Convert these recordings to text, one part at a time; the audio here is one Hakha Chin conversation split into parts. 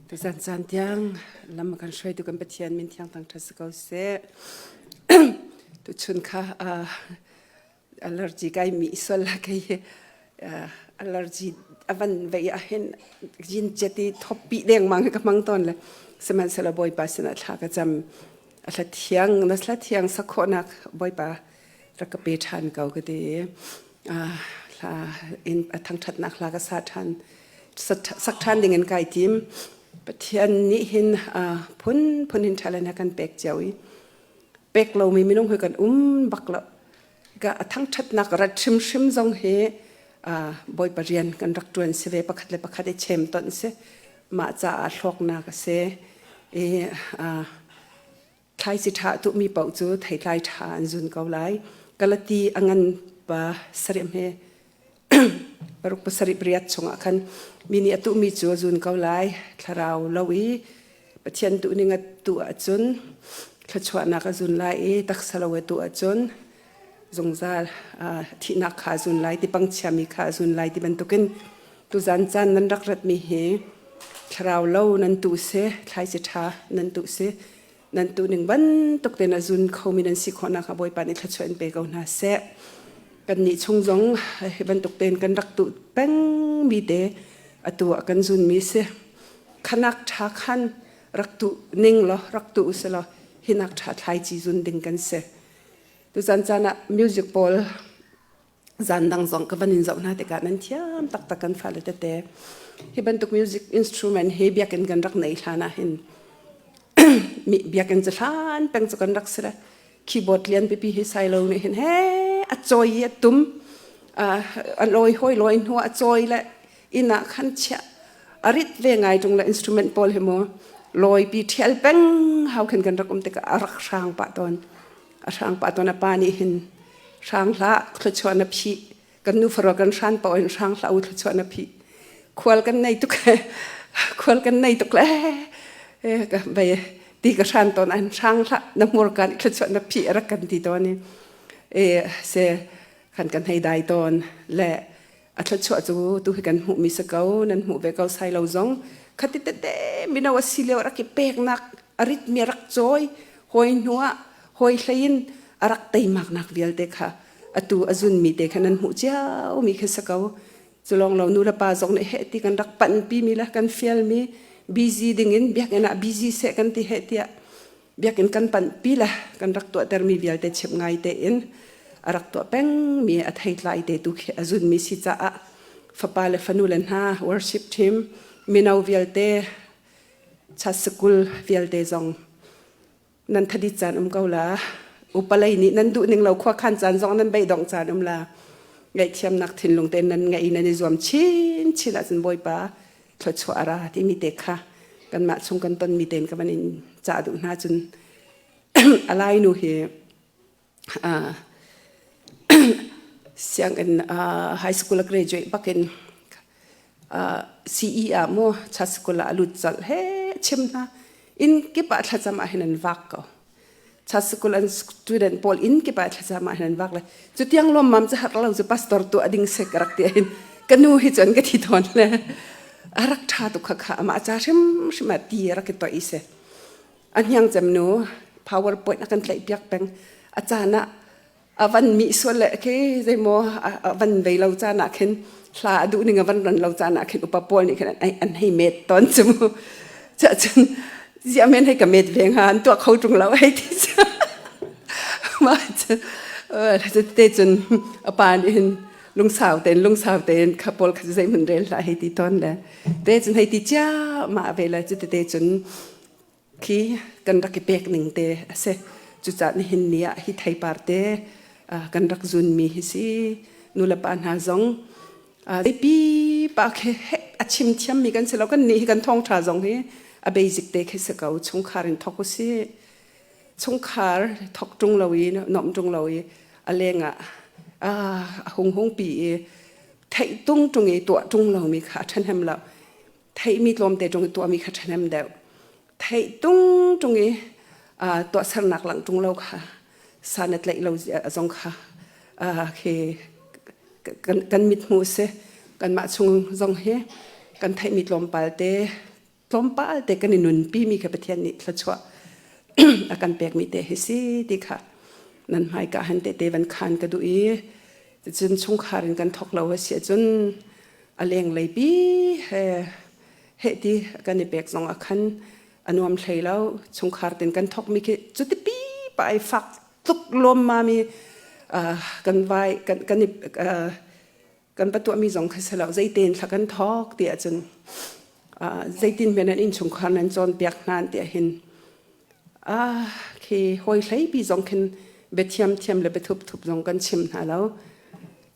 Tuzan caan tiang lam a kan hruaitu kan Pathian min thiang thangṭhat si ko seh. Tuchun kha allergy kai mi sual la kei hi allergy avan vei ah hin jin cheti thoppi dengmang hi ka hmang tawn le sihmanhsehlaw Bawipa sinah thla ka cam. A hla thiang na hla thiang sakhawhnak Bawipa rak ka pe ṭhan ko ka ti. Hla in a thangṭhatnak hla ka sa ṭhan sak ṭhan ding in kai tim. Pathian nih hin phunphun hin talent a kan pek cio i pek lomi minung hi kan um bak lo. Ka a thangṭhatnak rat hrimhrim zong hi Bawipa rian kan rak ṭuan si ve pakhat le pakhat i chem tonh si. Mah caah hlawknak a si. I Thlaici ṭha a tuhmi paoh cu theitlai ṭha an zun ko lai. Galati a ngan pa sarih hme paruk pasarih pariat chungah khan mi nih a tuhmi cu a zun ko lai. Thlarau lo i Pathian duhning a tuh ahcun thluachuahnak a zun lai i taksa lo a tuh ahcun zungzal thihnak kha a zun lai, tipang chiami kha a zun lai ti bantukin tuzan caan nan rak ratmi hi thlarau lo nan tuh si, thlaici ṭha nan tuh si, nan tuh ning bantuk tein a zun khomi nan si khawh nakhnga Bawipa nih thluachuah in pe ko hna seh. Kannih chung zong hi bantuk tein kan rak tuh pengmi te atu ah kan zunmi si. Khanak ṭha khan rak tuh ning law rak tuh usih law hinak ṭha thlaici zun ding kan si. Tuzan caan ah music pawl zan dang zong ka van in zoh hna tikah nan thiam taktak kan fale tete. Hi bantuk music instrument hi biakinn kan rak nei hlan ah hin mi biakinn cu hlan peng cu kan rak si le keyboard lian pipi hi sailo nih hin he a cawi i a tum a lawi hoi lawi hnu a cawi le inn ah khan chiah a rit ve ngai ṭung le instrument pawl hi mu lawipi ṭhial peng hau khin kan rak um tikah a rak hrang pah tawn a hrang pah tawn a pa nih hin hrang hlah thluachuah na phih kan nu faro kan hran paoh in hrang hlah u thluachuah na phih khual kan nei tuk khual kan nei tuk le ka bei ti ka hran tawn an hrang hlah na hmurka nih thluachuah na phih a rak kan ti tawn i e se khan kan hei dai tawn le a thluachuah cu tu hi kan hmuhmi si ko nan hmuh ve ko sai lo zong khati tete mino a si lio rak i peknak a ritmi a rak cawi hawi hnu ah hawi hlei in a rak teimaknak vialte kha atu a zunmi te kha nan hmuh cio mi kha si ko cu lawng lo nu le pa zong nih heh ti kan rak panhpi mi le kan fialmi busy ding in biakinn ah busy seh kan ti heh tiah biakinn kan panhpi le kan rak tuahtermi vialte chimh ngai tein a rak tuah pengmi a theitlai te tu khi a zunmi si caah fapa le fanu le hna worship team mino vialte chat sikul vialte zong nan thadit caan um ko la upalei nih nan duh ning lo khua khan caan zong nan beidong caan um la ngaihthiamnak thinlung te nan ngei nan i zuam chin chin ahcun Bawipa thluachuah a ra timi te kha kanmah chung kan tonmi tein ka van in cah duh hna cun a lainu hi sianginn high school a graduate bakin CE ah mu chat school ah a lut colh he chim hna inn kip ah thlacam ah hin an vak ko chat school an student pawl inn kip ah thlacam ah hin an vak le cu tiang lawmmam cu har lo cu pastor tu ading sek rak ti hin ka nu hi cun ka thi tawn le a rak tha tuk kha kha amah ca hrim hrim ah ti rak i toih i si a hniang cem nu powerpoint a kan tlaih piak peng a caan ah a van mi sual le khi zeimaw a van vei lo caan ah khin hla a duh ning a van ran lo caan ah khin upa pawl nih khin an hei met tawn cu mu cah cun ziah men hei ka met ve hnga an tuah kho ṭung lo hei ti mah cu te cun a pa nih hin lungsau tein lungsau tein kha pawl kha zeihmanh rel hlah hei ti tawn le te cun hei ti cia mah ve le cu te cun khi kan rak i pek ning te a si. Cucaah nihin ni ah hi theipar te kan rak zunmi hi si. Nulepa hna zong zeipi pa khi a chim thiammi kan si lo. Kan nih hi kan thawngṭha zong hi a basic te khi si ko. Chungkhar in thawk u si. Chungkhar thawk ṭung lo i nuamh ṭung lo i a leng ah a hung hung pi i theih tung ṭung i tuah ṭung lomi kha a ṭhahnem lo. Theihmi tlawmte ṭung i tuahmi kha ṭhahnem deuh. Theih tung ṭung i tuahsernak langh ṭung lo kha san a tlaih lo zong kha khi kan mit hmuh si. Kanmah chung zong hi kan theihmi tlawmpal te Tlawmpal te kan i nunpi mi kha Pathian nih thluachuah a kan pekmi te hi si ti kha nan hmaika han te te van khan ka duh i cun chungkhar in kan thok lo a si ahcun a lenglei pi he heh ti kan i pek zong ah khan a nuam hlei lo. Chungkhar tin kan thokmi khi cuti pi pa ai fak tluk lawmmami kan vai kan kan i kan va tuahmi zong kha si lo. Zeiten thla kan thok ti ahcun zeitin hme nan innchungkhar nan cawnpiak hna ti ahhin khi hawi hleipi zong khin biathiam thiam le biathup thup zong kan chim hna lo.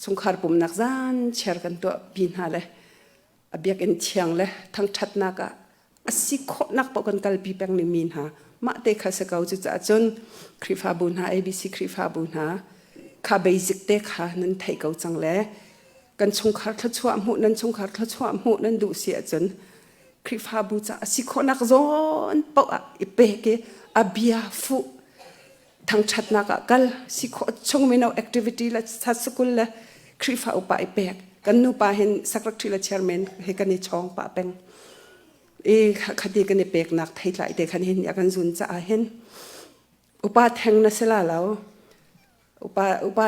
Chungkhar pumnak zan chiar kan tuah pi hna le a biakinn thiang le thangṭhatnak ah a si khawhnak paoh kan kalpi pengmi mi hna mah te kha si ko. Cucaah cun Khrihfabu hna, ABC Khrihfabu hna kha basic te kha nan theih ko cang le kan chungkhar thluachuah hmuh, nan chungkhar thluachuah hmuh nan duh si ahcun Khrihfabu ca a si khawhnak zawn paoh ah i pek i a bia fuh thangṭhatnak ah kal si khawh chung mino activity le sasukul le Khrihfa upa i pek. Kan nupa hin secretary le chairman he kan i chawng pah peng i khati kan i peknak theitlai te khan hin a kan zun caah hin upa theng na si la lo. Upa upa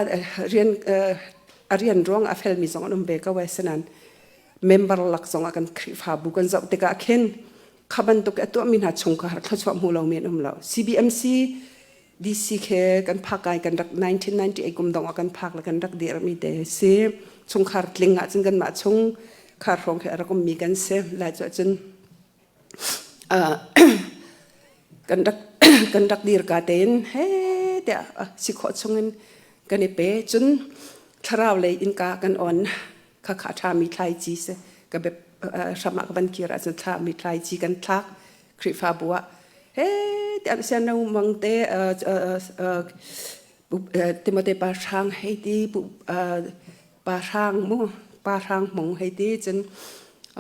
rian a rian ruang a felmi zong an um ve ko ai. Sinan member lak zong ah kan Khrihfabu kan zoh tikah khin kha bantuk a tuahmi hna chungkhar thluachuah hmu lomi an um lo. CBMC DC khe kan phak ai kan rak 1998 kum dong ah kan phak le kan rak dirmi te si. Chungkhar tling ah cun kanmah chung khar hrawng khi a rak ummi kan si lai. Cu ahcun kan rak kan rak dir ka tein he tiah si khawh chungin kan i pe. Cun thlarau lei innka kan on kha kha ṭhami thlaici si ka bia hram ah ka van kir ahcun thlami thlaici kan thlak Khrihfabu ah he tiah sian no mang te Timote pa hrang hei ti pa hrang mu pa hrang hmung hei ti cun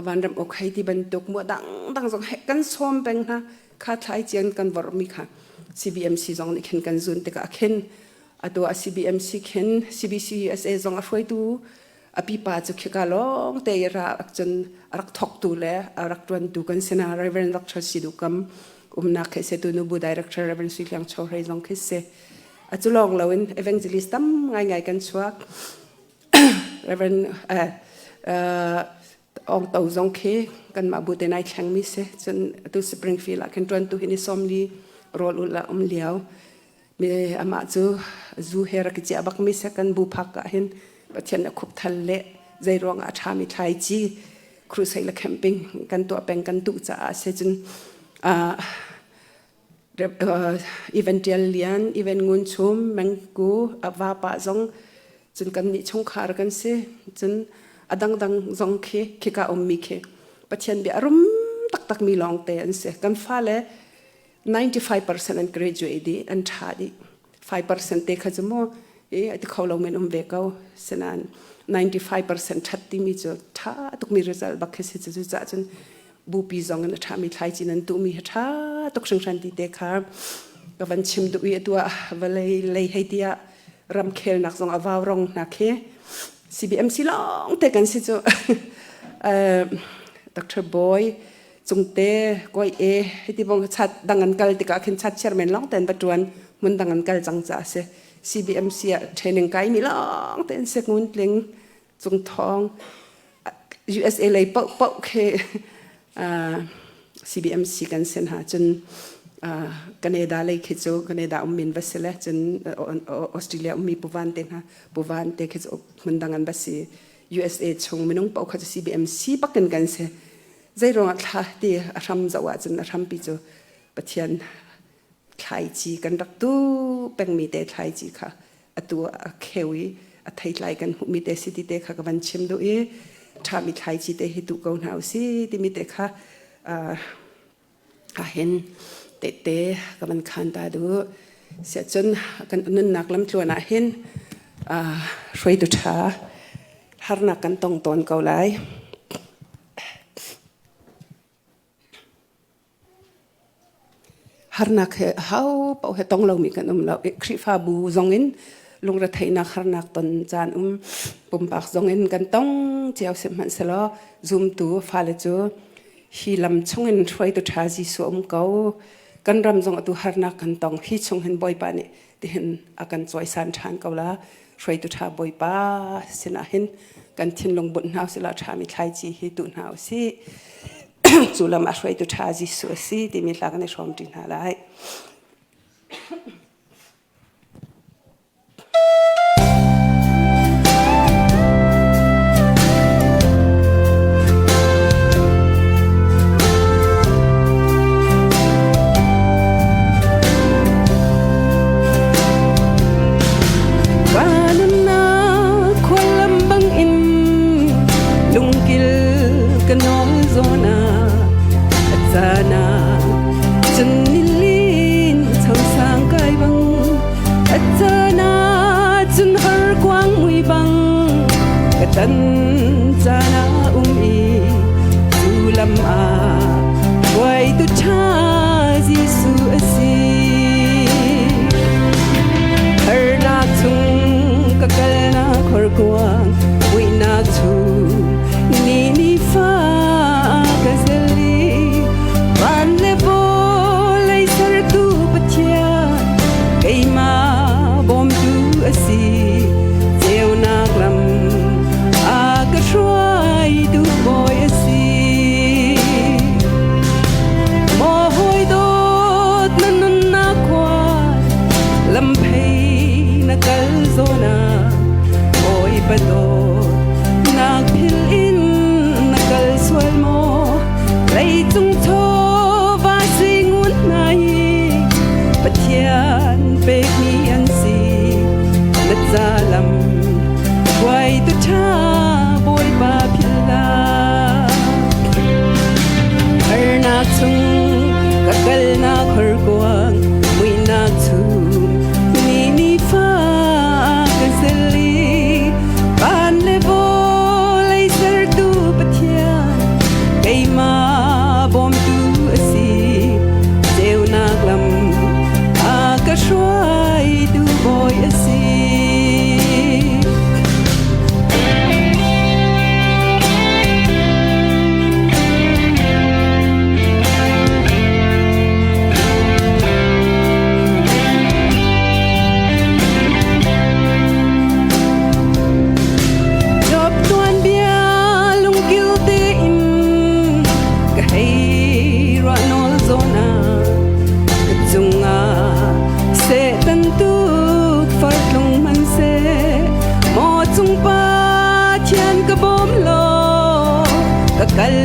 vanram ok hei ti bantuk mu dang dang zong he kan sawm peng hna. Kha thlaici an kan vorhmi kha CBMC zong nih khin kan zun tikah khin atu ah CBMC khin CBC USA zong a hruaitu a pipa cu khika lawng te i ra cun a rak thawktu le a rak ṭuantu kan sina Reverend Dr. Sidu Kam umnak khi se tu nubu director Reverend Sui Hliang Cho Hrei zong khi si. A cu lawng loin evangelist tam ngaingai kan chuak. Reverend Ong To zong khi kanmah bu te nai thlengmi si. Cun atu Springfield ah khin ṭuantu hi ni 40 rawl ulh ah um lio mi amah cu zu he rak i ciah bakmi si. Kan bu phak ah hin Pathian a khup thal le zei ruangah a ṭhami thlaici crusade le camping kan tuah peng kan duh caah si. Cun Even Ṭial Lian, Even Ngun Chum, Mengku, a vapa zong cun kan nih chungkhar kan si. Cun a dangdang zong khi khika ummi khi Pathian bia a rum taktakmi lawngte an si. Kan fale 95% an graduate dih, an ṭha dih. 5% te kha cu mu i a ti kho lo men um ve ko. Sinain 95% ṭhat timi cu ṭha tukmi result bak khi si. Cu cucaah cun bupi zong in a ṭhami thlaici nan tuhmi hi ṭha tuk hringhran ti te kha ka van chim duh i atu ah vawlei lei hei tiah ramkhelnak zong a vau rong hna khi CBMC lawng te kan si cu. Dr. Boy Cungte Kawi E hiti bong chat dang an kal tikah khin chat chairman lawng ten va tuan hmun dang an kal cang ca si. CBMC ah training kai mi lawng ten se ngun tling Cung Thawng USA lei paoh paoh khi CBMC kan sen ha. Cun Canada lei khi cu Canada ummin va si le cun Australia ummi Puvan te hna Puvan te khi cu hmun dang an va si. USA chung minung paoh kha cu CBMC bakin kan si. Zei ruangah thla ti a hram zoh ahcun a hrampi cu Pathian thlaici kan rak tu pengmi te thlaici kha atu a kheu i a theitlai kan hmuhmi te si ti te kha ka van chim duh i ṭhami thlaici te hi tuh ko hna usih timi te kha ahhin tehte ka van khan ta duh. Siahcun kan nunnak lamtluan ah hin hruaitu ṭha harnak kan tong tawn ko lai. Harnak he ho paoh he tong lomi kan um lo. Khrihfabu zong in lungretheihnak harnak ton caan um, pumpak zong in kan tong cio. Sihmanhsehlaw zumtu fale cu. Hi lam chungin hruaitu ṭha Jesuh a um ko. Kan ram zong atu harnak kan tong. Hi chung hin Bawipa nih tihin a kan cawisan ṭhan ko la. Hruaitu ṭha Bawipa sinah hin kan thinlung bunh hna usih law ṭhami thlaici hi tuh hna usih. Cu lam ah hruaitu ṭha Jesuh a si timi hla kan i hrawmṭi hna lai. Nunnak khuallam bangin lungkil ka nawl zawn ah a caan ah cun nilin chosang kai bang a caan ah cun horkuang mui bang ka tan caan ah um i cu lam ah hruaitu ṭha Jesuh a si. Harnak chung ka kalnak horkuang muihnak chung ni ni fa ka zel i van le vawlei sertu Pathian keimah bawmtu a si ceunak lam a ka hruaitu bawi a si. Maw hawi dawt na nunnak khua lamphei na kal zawn ah Bawipa dawt nak phil in na kal sual maw leicung chawva sui ngun hna hi Pathian pekmi an si na ca lam hruaitu ṭha Bawipa philh hlah Harnak chung ka kalnak horkuang muihnak chung ni ni fa ka zel i van le vawlei sertu Pathian keimah bawmtu a si ceunak lam a ka hruaitu bawi a si. Job tuanbia lungkil tein ka hei ruah nawl zawn ah ka cungah Satan tuk fartlung hmanhseh maw cung Pathian ka bawm law ka kal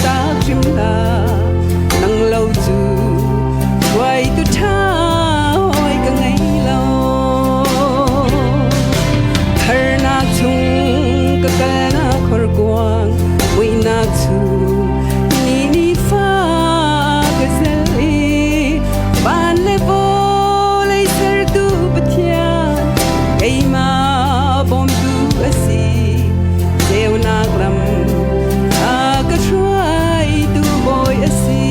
tak hrim hlah nang lo cu hruaitu ṭha hawi ka ngei lo harnak chung ka kalnak horkuang muihnak chung ni ni fa ka zel i van le vawlei sertu Pathian keimah bawmtu a si ceunak lam a ka hruaitu bawi a si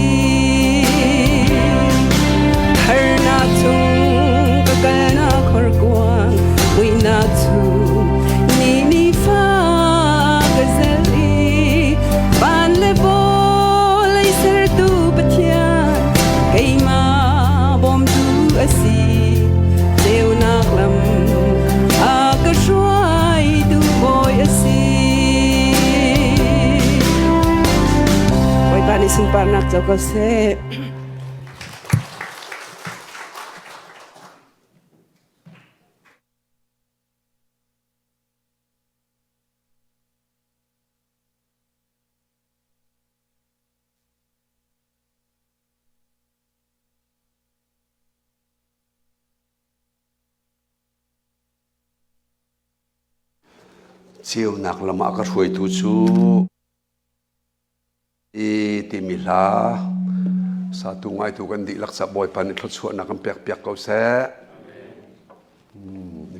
harnak chung ka kalnak horkuang muihnak chung ni ni fa ka zel i van le vawlei sertu Pathian keimah bawmtu a si ceunak lam a ka hruaitu bawi a si. Bawipa nih sunparnak co ko seh. Ceunak lam ah ka hruaitu cu i timi hla satu ngaitu kan dihlak ca Bawipa nih thluachuahnak kan pek piak ko seh.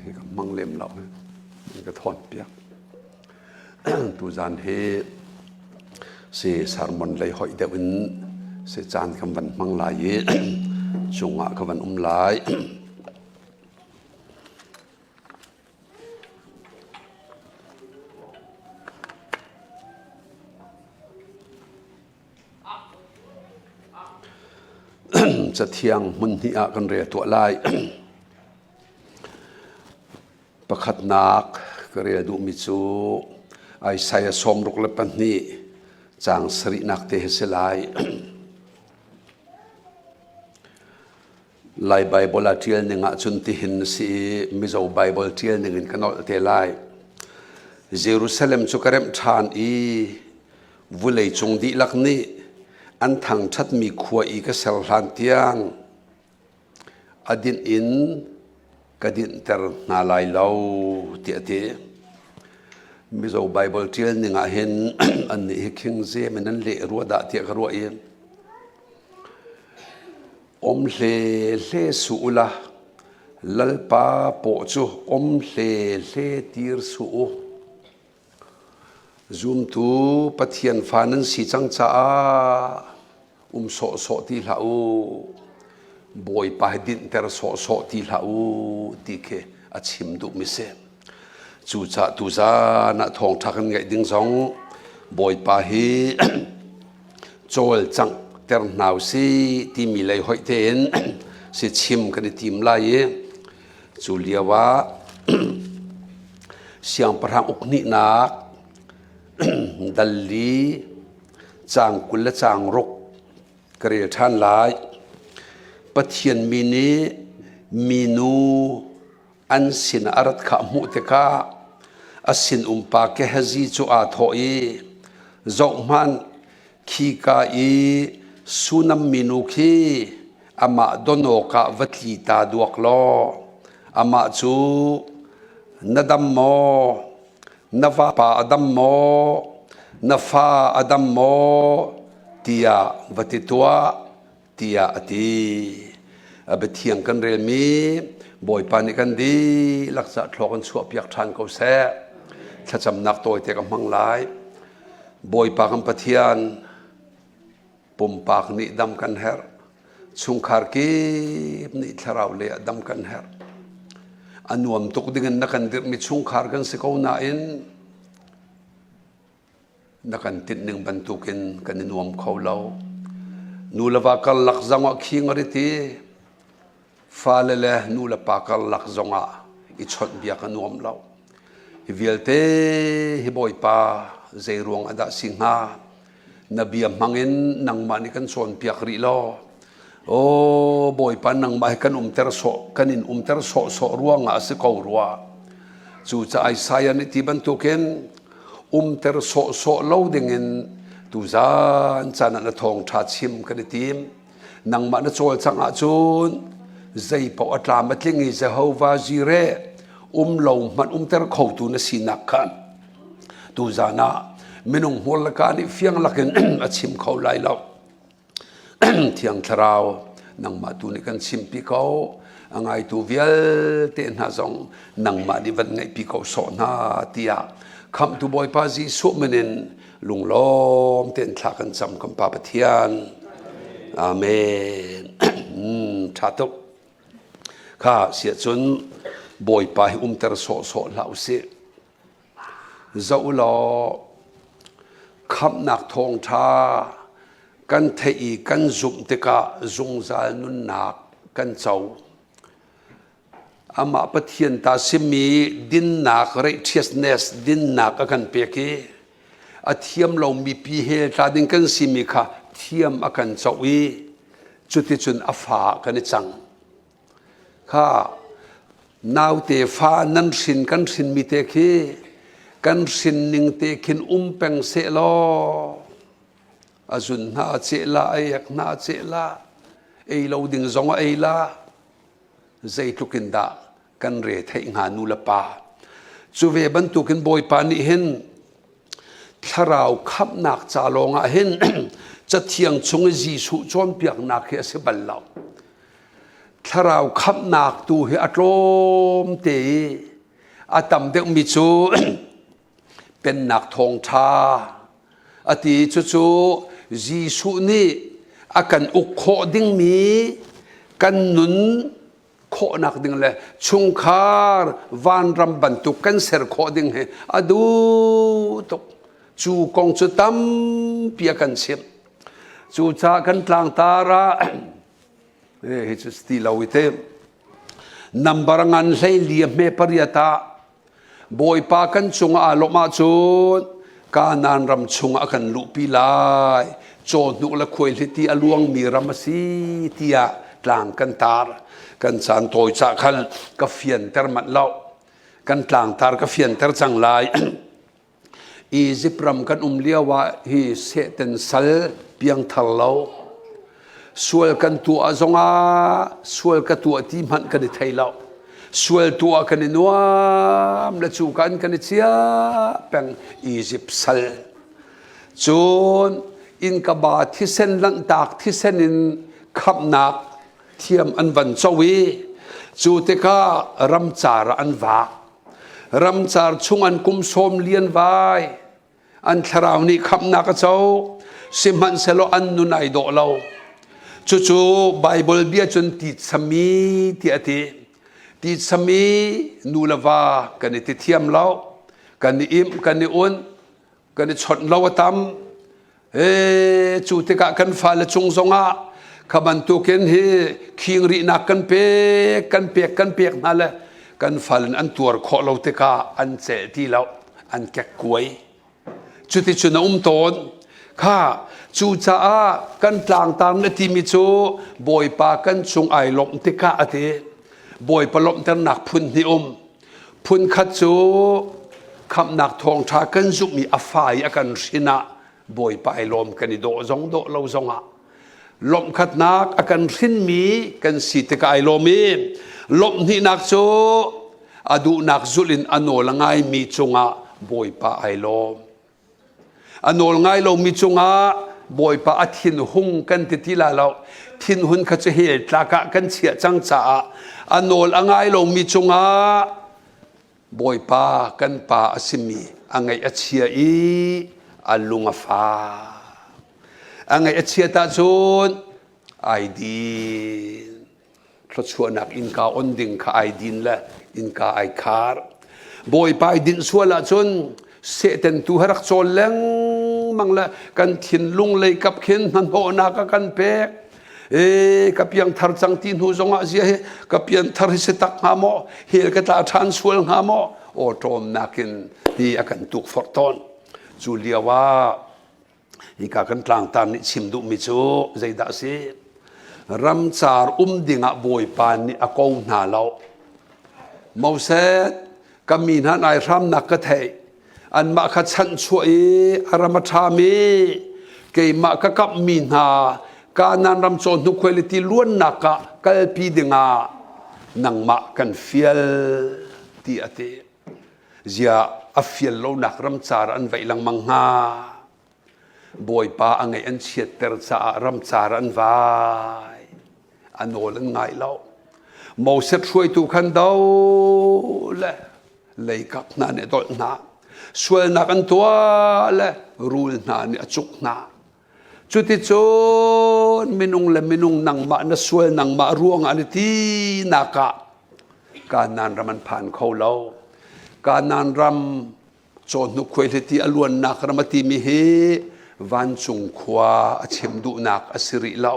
Hi ka hmang lem lo ka thawn piak. Tuzan hi si sermon lei hoih deuh in si caan kan van hmang lai i cungah ka van um lai. Cathiang hmun hnih ah kan rel tuah lai. Pakhatnak ka rel duhmi cu Isaiah 62 caang sarihnak te hi si lai. Lai Baibal a ṭial ning ahcun tihin a si i Mizo Baibal ṭial ning in ka nolh te lai. Jerusalem cu ka remh ṭhan i vulei cung dihlak nih an thangṭhatmi khua i ka ser hlan tiang a dinh in ka dinhter hna lai lo tiah a ti. Mizo Baibal ṭial ning ah hin annih hi King James in an leh rua dah tiah ka ruah i Om hle hle suh u la, Lalpa paw cu om hle hle tir suh u. Zumtu Pathian fa nan si cang caah um sawhsawh ti hlah u. Bawipa hi dinhter sawhsawh ti hlah u ti khi a chim duhmi si. Cucaah tuzaan ah thawngṭha kan ngaih ding zong Bawipa hi cawlcangh ter hna usih timi lei hoih tein si chim kan i tim lai i cu lio ah siangpahrang uk hnihnak dal li caang 20 le caang ruk ka rel ṭhan lai. Pathian mi nih minu an sin a rat kha a hmuh tikah a sinumpa Gehazi cu aa thawh i, Zohhmanh, khika i Sunam minu khi amah don awkah va tli ta duak law, amah cu na dam maw? Na vapa a dam maw? Na fa a dam maw? tiah va ti tuah. tiah a ti. A biathiang kan relmi Bawipa nih kan dihlak cah thlawk in chuahpiak ṭhan ko seh. Thlacamnak tawite ka hmang lai. Bawipa kan Pathian, pumpak nih dam kan herh. Chungkhar kip nih thlarau lei ah dam kan herh. A nuam tuk dingin na kan dirhmi chungkhar kan si ko nain Na kan tinhning bantukin kan i nuam kho lo. Nu le va karlak zongah khing a rit i fale le nu le pa karlak zongah i chawnhbiak a nuam lo. Hi vialte hi Bawipa zei ruang ah dah si hnga? Na bia hmangin nangmah nih kan cawnpiak rih law. Aw Bawipa nangmah hi kan umter sawh kan in umter sawhsawh ruangah a si ko rua. Cucaah Isaiah nih ti bantukin umter sawhsawh lo dingin tuzan caan ah na thawngṭha chim kan i tim. Nangmah na cawlcangh ahcun zei paoh a tlam a tling i Jehovah Jireh um lo hmanh umter khotu na sinak kha tuzan ah minung hmur le kaa nih fiang lakin a chim kho lai lo. Thiang Thlarau, nangmah tu nih kan chimpi ko. A ngaitu vialte hna zong nangmah nih van ngaihpi ko sawh hna tiah Khamhtu Bawipa Jesuh min in lunglawm tein thla kan cam kan Pa Pathian. Amen. Ṭha tuk. Kha siahcun Bawipa hi umter sawhsawh hlah usih. Zoh law khamhnak thawngṭha kan theih i kan zumh tikah zungzal nunnak kan co. Amah Pathian ta simi dinnak righteousness dinnak a kan pek i a thiam lomi pi hell tla ding kan simi kha thiam a kan coh i cuticun a fa ah kan i cang. Kha naute fa nan hrin kan hrinmi te khi kan hrin ning te khin um peng seh law a zun hna a ceh la a ek hna a ceh la ei lo ding zong a ei la zeitluk in dah kan re theih hnga nu le pa cu ve bantukin bawipa nih hin thlarau khamhnak ca lawng ah hin cathiang chung i Jesuh cawnpiaknak hi a si bal lo Thlarau khamhnak tu hi a tlawm te i a tam deuhmi cu pennak thawngṭha a ti cucu Jesuh nih a kan uk khawh dingmi kan nun khawhnak ding le chungkhar vanram bantuk kan ser khawh ding hi a duh tuk. Cu kong cu tampi a kan chimh. Cucaah kan tlangtar ah. Hi cu ti lo i te. Nambar ngan hlei li hme pariat ah Bawipa kan cungah aa lawmh ahcun Kanaan ram chungah a kan luhpi lai. Cawhnuk le khuaihliti a luangmi ram a si tiah tlang kan tar. Kan caan tawi cah khan ka fianter manh lo. Kan tlangtar ka fianter cang lai. Izipt ram kan um lio ah hi Satan sal piangthar lo sual kan tuah zongah sual ka tuah ti hmanh kan i thei lo sual tuah kan i nuam le cu kan kan i chia peng Izipt sal cun innkaba thisen lanhtak thisen in khamhnak thiam an van co i cu tikah ramcar ah an vak Ramcar chung an kum sawm lian vai an thlarau nih khamhnak a co sihmanhsehlaw an nun ai dawh lo cucu Baibal bia cun titsami tiah a ti titsami nu le va kan i ti thiam lo kan i imh kan i unh kan i chawnh lo a tam e cu tikah kan fale cung zongah kha bantukin hi khing rihnak kan pek kan pek kan pek hna le kan fal in an tuar khawh lo tikah an celh ti lo an kekkuai cuticun a um tawn kha cucaah kan tlangtar na timi cu bawipa kan cung ai lawmh tikah a ti bawipa lawmhternak phun hnih um Phunkhat cu khamhnak thawngṭha kan zumh i a fa i a kan hrin ah Bawipa i lawm kan i dawh zong dawh lo zongah lawmhkhatnak a kan hrinmi kan si tikah ai lawm i lawmhhnihnak cu a duhnak zulh in a nawl a ngaimi cungah Bawipa ai lawm. A nawl ngai lomi cungah Bawipa a thinhung kan ti ti lai lo. Thinhun kha cu hell tlak ah kan chiah cang caah a nawl a ngai lomi cungah Bawipa kan pa a simi a ngaih a chia i a lung a fak. A ngaih a chiat ahcun ai din. Thluachuahnak innka on ding kha ai din le innka ai khar. Bawipa i dinh sual ahcun Satan tu he rak cawl lengmang le kan thinlung lei kap khin hnahnawhnak a kan pek. E ka piangthar cang ti hnu zongah zia hi ka pianthar hi si tak hnga maw hel ka tla ṭhan sual hnga maw aw ṭawmnak in hi a kan tukforh tawn. Cu lio ah Hika kan tlangtar nih chim duhmi cu zeidah a si? Ramcar um dingah Bawipa nih a ko hna lo. Moses, ka mi hna nai hramnak ka theih. Anmah kha chanhchuah i a ram a ṭhami keimah ka kamhmi hna Kanaan ram cawhnuk khuailiti luannak ah kalpi dingah nangmah kan fial ti a ti. Ziah a fial lonak ramcar an vaih lengmang hnga? Bawipa a ngaih an chiatter caah ramcar an vai. A nawl an ngai lo. Moses hruaitu khan do le leikap hna nih a dolh hna. Sualnak an tuah le rul hna nih a cuk hna. Cuticun minung le minung nangmah na sual nangmah ruangah na ti nak ah Kanaan ram an phan kho lo. Kanaan ram cawhnuk khuaihliti a luannak ram a timi hi vancung khua a chim duhnak a si rih lo.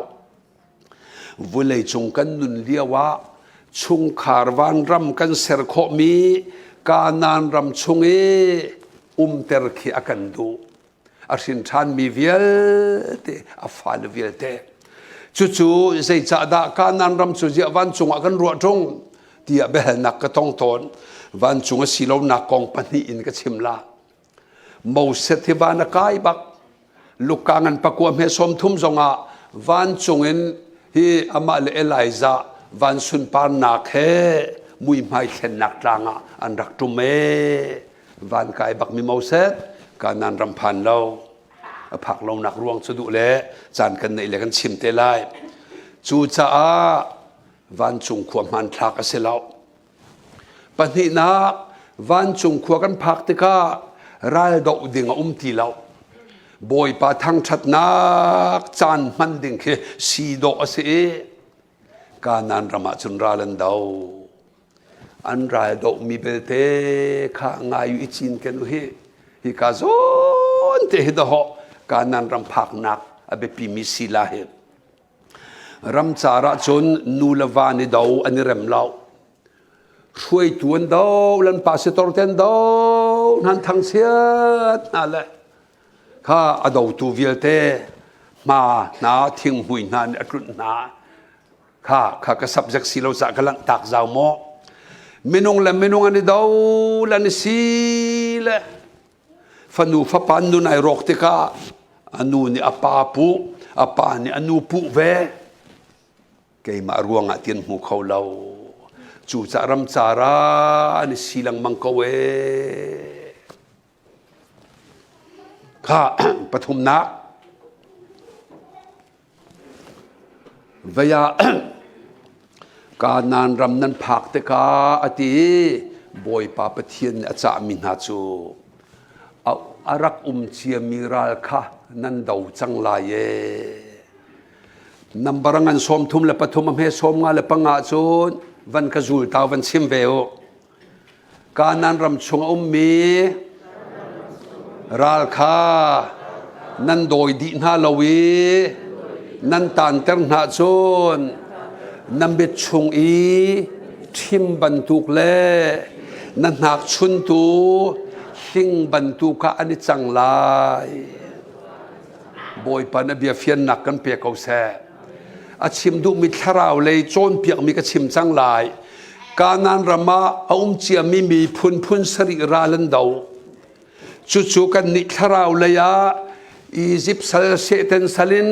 Vawleicung kan nun lio ah chungkhar vanram kan ser khawhmi Kanaan ram chung i umter khi a kan duh. A hrin ṭhanmi vialte a fale vialte cucu zeicahdah Kanaan ram cu ziah vancung ah kan ruah ṭung tiah biahalnak ka tong tawn vancung a si lonak kong pahnih in ka chim la Moses hi van a kai bak Luka ngan pakua hme sawm thum zongah vancung in hi amah le Elijah van sunparnak he muihmai thlennak tlang ah an rak ṭum ee Van kai bakmi Moses Kanaan ram phan lo a phak lonak ruang cu duh le caan kan neih le kan chim te lai. Cucaah vancung khua hmanthlak a si lo. Pahnihnak vancung khua kan phak tikah ral doh ding a um ti lo. Bawipa thangṭhatnak caan hman ding khi si dawh a si i Kanaan ram ah cun ral an do. An ral dohmi belte kha ngai u i cinken u hi. Hika zawn te hi dahawh Kanaan ram phaknak a biapimi si la hi. Ramcar ah cun nu le va ni do an i rem lo. Hruaitu an do, lan pastor te an do, nan thangchiat hna le kha a dotu vialte hma hna thinghmui hna nih a tlunh hna. Kha kha ka subject si lo cah ka langhtak zau maw. Minung le minung an i do lan i si le Fanu fapa nun ai rawk tikah a nu nih a pa puh, a pa nih a nu puh ve. Keimah ruangah tian hmu kho lo. Cucaah ramcar ah an i si lengmang ko ee. Kha pathumnak Vei ah Kanaan ram nan phak tikah a ti i Bawipa Pathian nih a cahmi hna cu a rak um ciami ral kha nan do cang lai ee. Nambar ngan 33 a hme 54 cun van ka zul ta van chim ve u. Kanaan ram chung a ummi ral kha nan dawi dih hna lo i nan taanter hna cun na mit chung i ṭhim bantuk le na hnakchuntu hling bantuk ah an i cang lai. Bawipa na bia fiannak kan pe ko seh. A chim duhmi thlarau lei cawnpiakmi ka chim cang lai. Kanaan ram ah a um ciami miphun phun sarih ral an do. Cucu kannih thlarau lei ah Izipt sal Satan sal in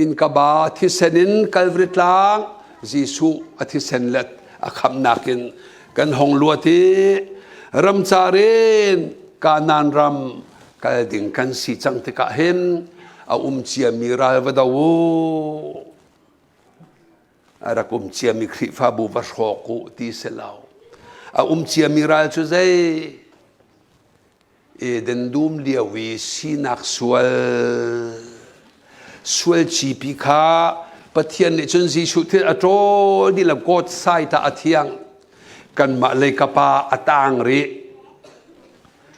innkaba thisen in Kalvari tlang Jesuh a thisen let a khamnak in kan hong luat i ramcar in Kanaan ram kal ding kan si cang tikah hin a um ciami ral va do u. A rak um ciami Khrihfabu va hrawk u ti si lo. A um ciami ral cu zei? Eden dum lio i sinak sual sual cipi kha Pathian nih cun Jesuh thil a ṭawl dih lo kawt sai ta a thiang kanmah lei kapa a tang rih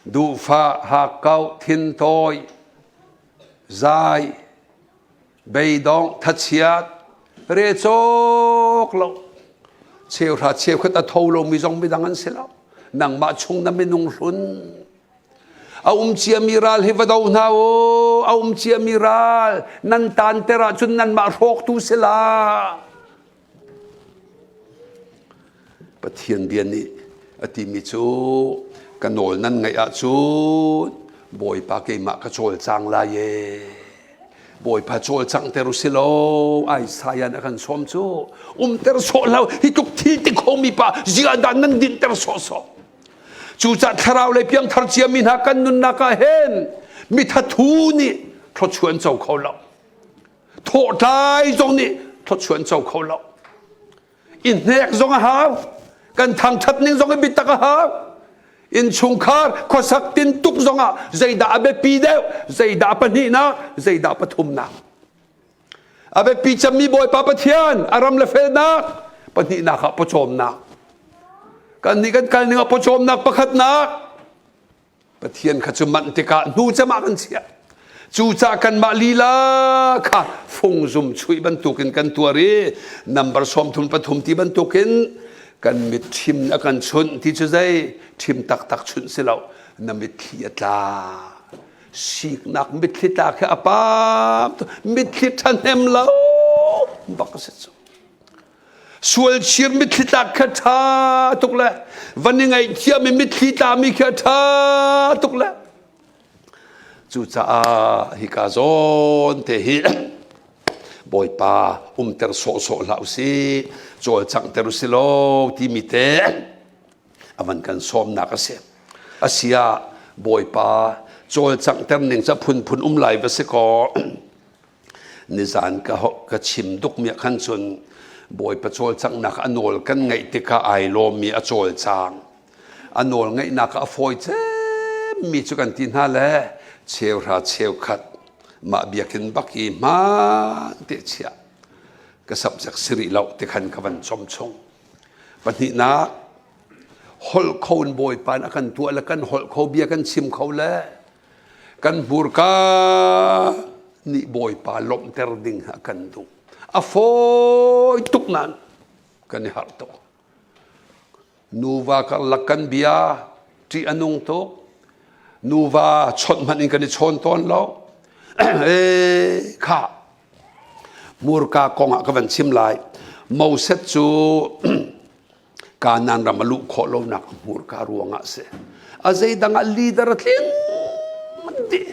duhfah hakkauh thintawi zai beidong thachiat re cawk lo cheuhra cheukhat a tho lomi zong midang an si lo nangmah chung na minung hlun a um ciami ral hi va do hna u a um ciami ral nan tanter ahcun nanmah hrawktu si la Pathian bia nih a timi cu ka nawl nan ngaih ahcun Bawipa keimah ka cawlcang lai ee. Bawipa cawlcanghter u si law Isaiah nih a kan sawm cu umter sawh hlah hi tluk thil ti khomi pa ziah dah nan dinhter sawhsawh. Cucah thlarau lei piangthar ciami hna kan nunnak ah hin mithathu nih thluachuah an co kho lo. Thawhtlai zong nih thluachuah an co kho lo. I hnek zong a hau. Kan thangṭhat ning zong i biatak a hau. Innchungkhar khuasak tintuk zong ah zeidah a biapi deuh, zeidah pahnihnak, zeidah pathumnak. A biapi cemmi Bawipa Pathian a ram le felnak, pahnihnak ah pawcawmnak. Kan nih kan kal ning ah pawcawmnak pakhatnak, Pathian kha cu manh tikah hnu cem ah kan chiah. Cucaah kanmah lila kha fungzum chuih bantukin kan tuar i number 33 ti bantukin kan mit ṭhim a kan chunh ti cu zei ṭhim taktak chunh si lo na mitthli a tla siknak mitthli tla khi a pam mitthli ṭhahnem lo bak a si cu Sual chir mitthli tlak kha ṭha tuk le van i ngaihthiam i mitthli tlami khi a ṭha tuk le cucaah hika zawn te hi Bawipa umter sawhsawh hlah usih cawlcanghter usih law timi te a van kan sawmnak a si. Asia Bawipa cawlcanghter ning ca phunphun um lai va si kaw Nizan ka ka chim dukmi ah khan cun Bawipa cawlcanghnak a nawl kan ngaih tikah ai lawmmi a cawlcang. A nawl ngaihnak ah a fawi cemmi cu kan ti hna le cheuhra cheukhat mah biakinn bak i hmaan te chiah ka subject si rih lo ti khan ka van com chung. Pahnihnak holh kho in Bawipa a kan tuah le kan holh kho bia kan chim kho le Kan hmurka nih Bawipa lawmhter ding a kan duh. A fawi tuk nain kan i harh tuk. Nuva karlak kan bia ṭih a nung tuk. Nuva chawnh hmanh in kan i chawn tawn lo. Ee kha hmurka kong ah ka van chim lai. Moses cu Kanaan ram a luh khawh lonak hmurka ruangah a si. A zeidang ah leader a tling dih.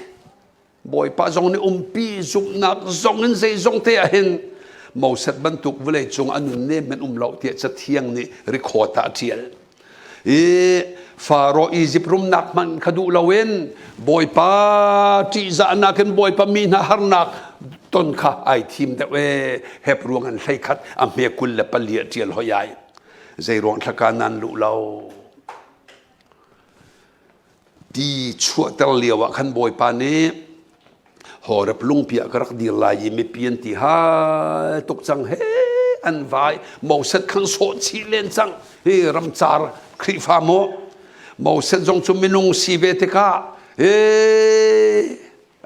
Bawipa zong nih umpi zumhnak zong in zeizong te ah hin Moses bantuk vawlei cung a nun nem men um lo tiah Cathiang nih record ah a ṭial. I Faro Egypt rumnak hmanh kha duh loin Bawipa ṭihzahnak in Bawipa mi hna harnak ton kha ai thim deuh ee. Hebruang an 11 a hme 24 a ṭial hoi ai. Zei ruang thlaka nan luh lo? Ti chuahter lio ah khan Bawipa nih Horeb lungpi ah ka rak dir lai i mipi an ti hal tuk cang he an vai Moses khang sawh chih len cang hi ramcar Khrihfa maw Moses zong cu minung si ve tikah he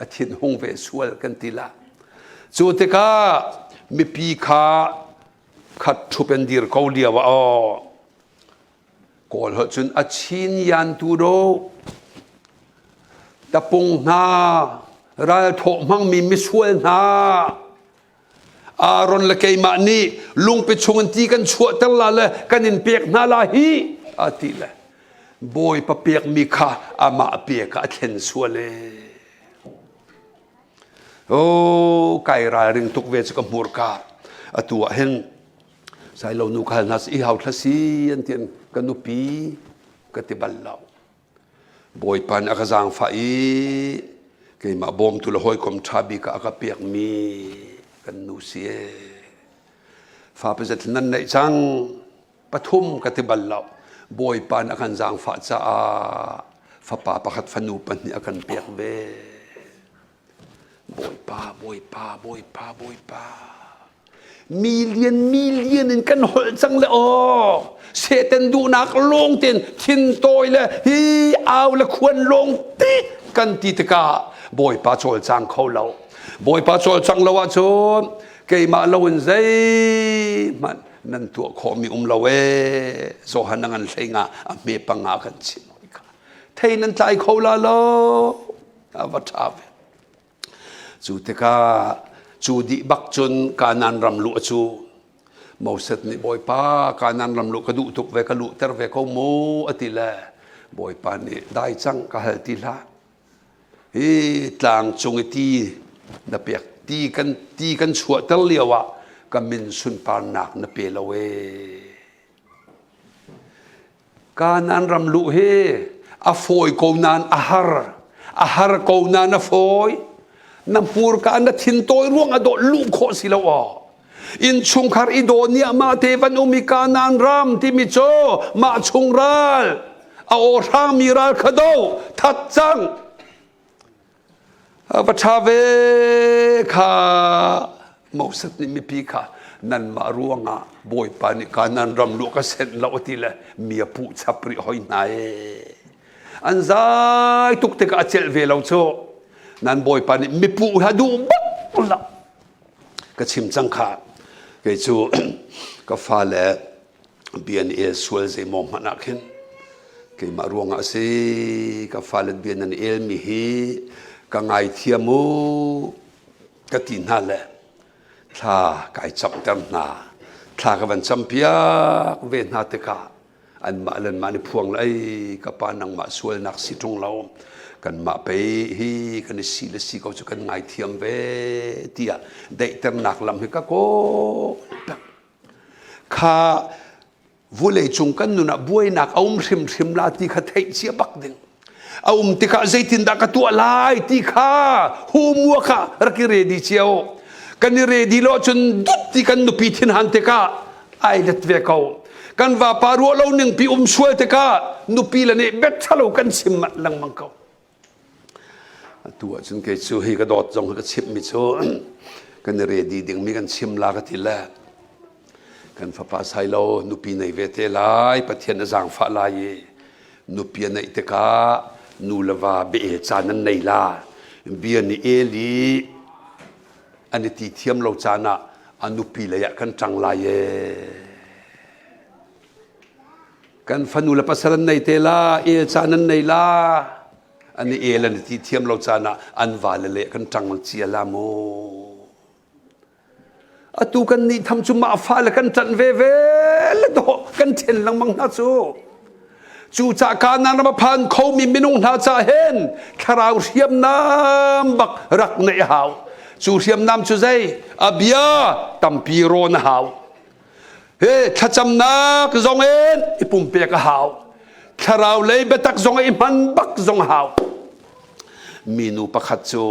a thin hung ve sual kan ti la cu tikah mipi kha khat ṭhup in dir ko lio ah aw Kawl holh cun a chin yan tu do tapung hna ralthawh hmangmi misual hna Aaron le keimah nih lungpi chungin ti kan chuahter la le kan in pek hna la hi a ti le Bawipa pekmi kha amah pek ah a thlen sual e. Oh, kai ralring tuk ve cu ka hmurka atu ah hin Sailo nu khal hna i hau thla si an ti ka nupi ka ti bal lo. Bawipa nih a ka zaangfah i keimah bawmtu le hawikom ṭha bik ah a ka pekmi kan nu si ee. Fa pazat nan neih cang pathum ka ti bal lo. Bawipa nih a kan zaangfah caah fapa pakhat fanu pahnih a kan pek ve. Bawipa, Bawipa, Bawipa, Bawipa. Million million in kan holh cang le aw Satan duhnak lawng tein thintawi le hi au le khuan lawng te kan ti tikah Bawipa cawlcang kho lo Bawipa cawlcang lo ahcun keimah lo in zeihmanh nan tuah khawhmi um lo ee Johan a ngan hlei nga a hme panga kan chim thei nan tlai kho la lo a va ṭha ve Cu tikah cu dih bak cun Kanaan ram luh a cu. Moses nih Bawipa Kanaan ram luh ka duh tuk ve ka luhter ve ko mu a ti le Bawipa nih dai cang ka hal ti hlah. Hi tlang cung i ti na pek ti kan chuahter lio ah ka min sunparnak na pe lo ee. Kanaan ram luh hi a fawi ko nain a har. A har ko nain a fawi. Na hmurka na thintawi ruang a dawh luh khawh si lo aw. Innchungkhar i daw nih mah te van um i Kanaan ram timi cu mah chung ral a aw hrangmi ral kha do that cang. Va ṭha ve kha Moses nih mipi kha nanmah ruangah Bawipa nih Kanaan ram luh ka senh lo ti le mi a puh chap rih hoi hna ee. An zai tuk tikah a celh ve lo cu. Nan Bawipa nih mipuh ha duh bak lo. Ka chim cang kha kei cu ka fale bia an el sual zeimaw hmanh ah khin keimah ruangah a si ka fale bia nan elmi hi ka ngaithiam u ka ti hna le thla kai camter hna thla ka van campiak ve hna tikah anmah le anmah nih phuang le ei ka pa nangmah sualnak si ṭung lo kanmah pei hi kan i si le si ko cu kan ngaithiam ve tiah daihternak lam hi ka kawl peng Kha vuleicung kan nun ah buainak a um hrimhrim la ti kha theih cia bak ding. A um tikah zeitindah ka tuah lai ti kha humua kha rak i ready cio. Kan i ready lo cun dut ti kan nupi thinhan tikah ai let ve ko. Kan vapa ruah lo ning pi um sual tikah nupi le nih bet thalo kan chim lengmang ko. Atu ahcun kei cu hi ka dawt zong ka chimhmi cu kan i ready dingmi kan chim la ka ti le kan fapa Sailo nupi nei ve te lai Pathian a zaangfah lai i nupi a neih tikah nu le va bia caan an nei la bia ni el i an i ti thiam lo caan ah A nupi lei ah kan ṭang lai ee. Kan fanu le pasal an nei te la, el caan an nei la. An i el an i ti thiam lo caan ah an vale le kan ṭang cia la mu. Atu kan nih tham cu mah fale kan ṭanh veve le dawh kan ṭhen lengmang hna cu. Cucah Kanaan ram a phan khomi minung hna ca hin thlarau hriamnam bak rak neih a hau. Cu hriamnam cu zei? A bia tampi rawn a hau. He thlacamnak zong in i pumpek a hau. Thlarau lei biatak zong i hman bak zong a hau. Minu pakhat cu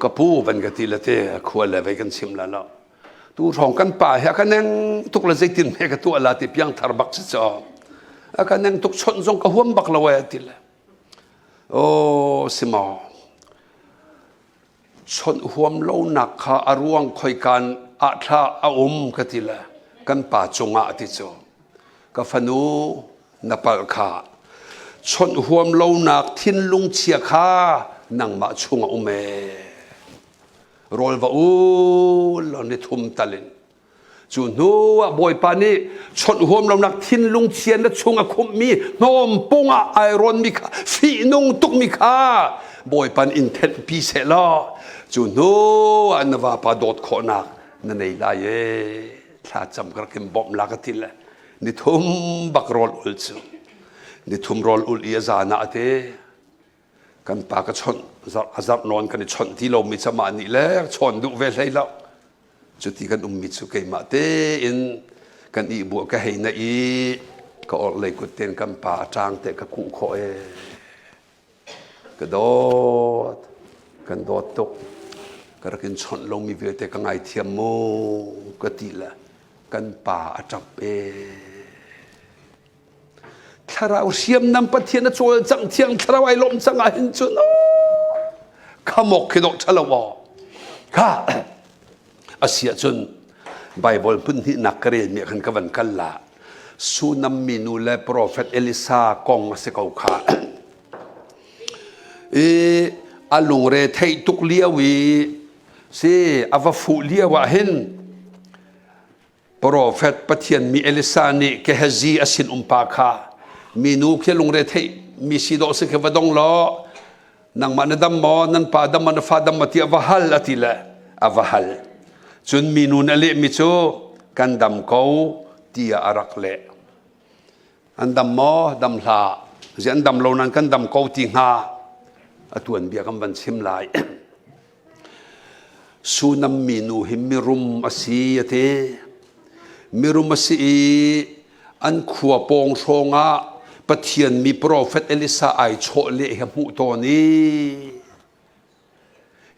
ka pu van ka ti le te khua le vei kan chim la lo tu hrawng kan pa hi a ka neng tuk le zeitin hme ka tuah la ti piang thar bak si cho a ka neng tuk chawnh zong ka huam bak lo e ti le o simo chawnh huam lo nak kha a ruang khoi kan ah thla a um ka ti le kan pa cungah ti cu ka fanu na palh kha chawnh huam lonak thinlung chia kha nangmah chung a um ee rawl va ul law ni thum tal in cu hnu ah bawipa nih chawnh huam lonak thinlung chia na chung a khumhmi hnawm pung ah ai rawnmi kha fihnung tukmi kha bawipa nih in thenhpi seh law cu hnu ah na vapa dawt khawhnak na nei lai ee thla cam ka rak in bawmh la ka ti le nithum bak rawl ul cu nithum rawl ul i a zan ah te kan pa ka chawnh a zarh nawn kan i chawnh ti lomi camah nih le chawn duh ve hlei lo cuti kan ummi cu keimah tein kan ih buah ka hei na i ka orhlei kut ten kan pa a ṭang te ka kuh khawh ee Ka dawt, kan dawt tuk. Ka rak in chawnh lomi vialte ka ngaithiam mu ka ti le kan pa a ṭap ee. Thlarau hriamnam Pathian a cawlcangh thiang thlarau ai lawmh cang ahhin cun khamawk khi dawh ṭhalo aw. Kha a si ahcun Bible hmun hnihnak ka relmi ah khan ka van kal la. Sunam minu le profet Elisa kong a si ko kha. I a lungre theih tuk lio i si a va fuh lio ah hin profet Pathian mi Elisa nih Gehazi a sin umpa kha minu khi lungre theih mi si dawh si khi va dong law nangmah na dam maw nan pa dam maw na fa dam maw tiah va hal a ti le a va hal cun minu nih a lehmi cu kan dam ko tiah a rak leh an dam maw dam hlah zi an dam lo nan kan dam ko ti hnga a tuan bia kan van chim lai Sunam minu hi mirum a si a ti mirum a si i an khua pawng hrawng ah Pathian mi profet Elisa ai chawh leh hi hmuh tawn i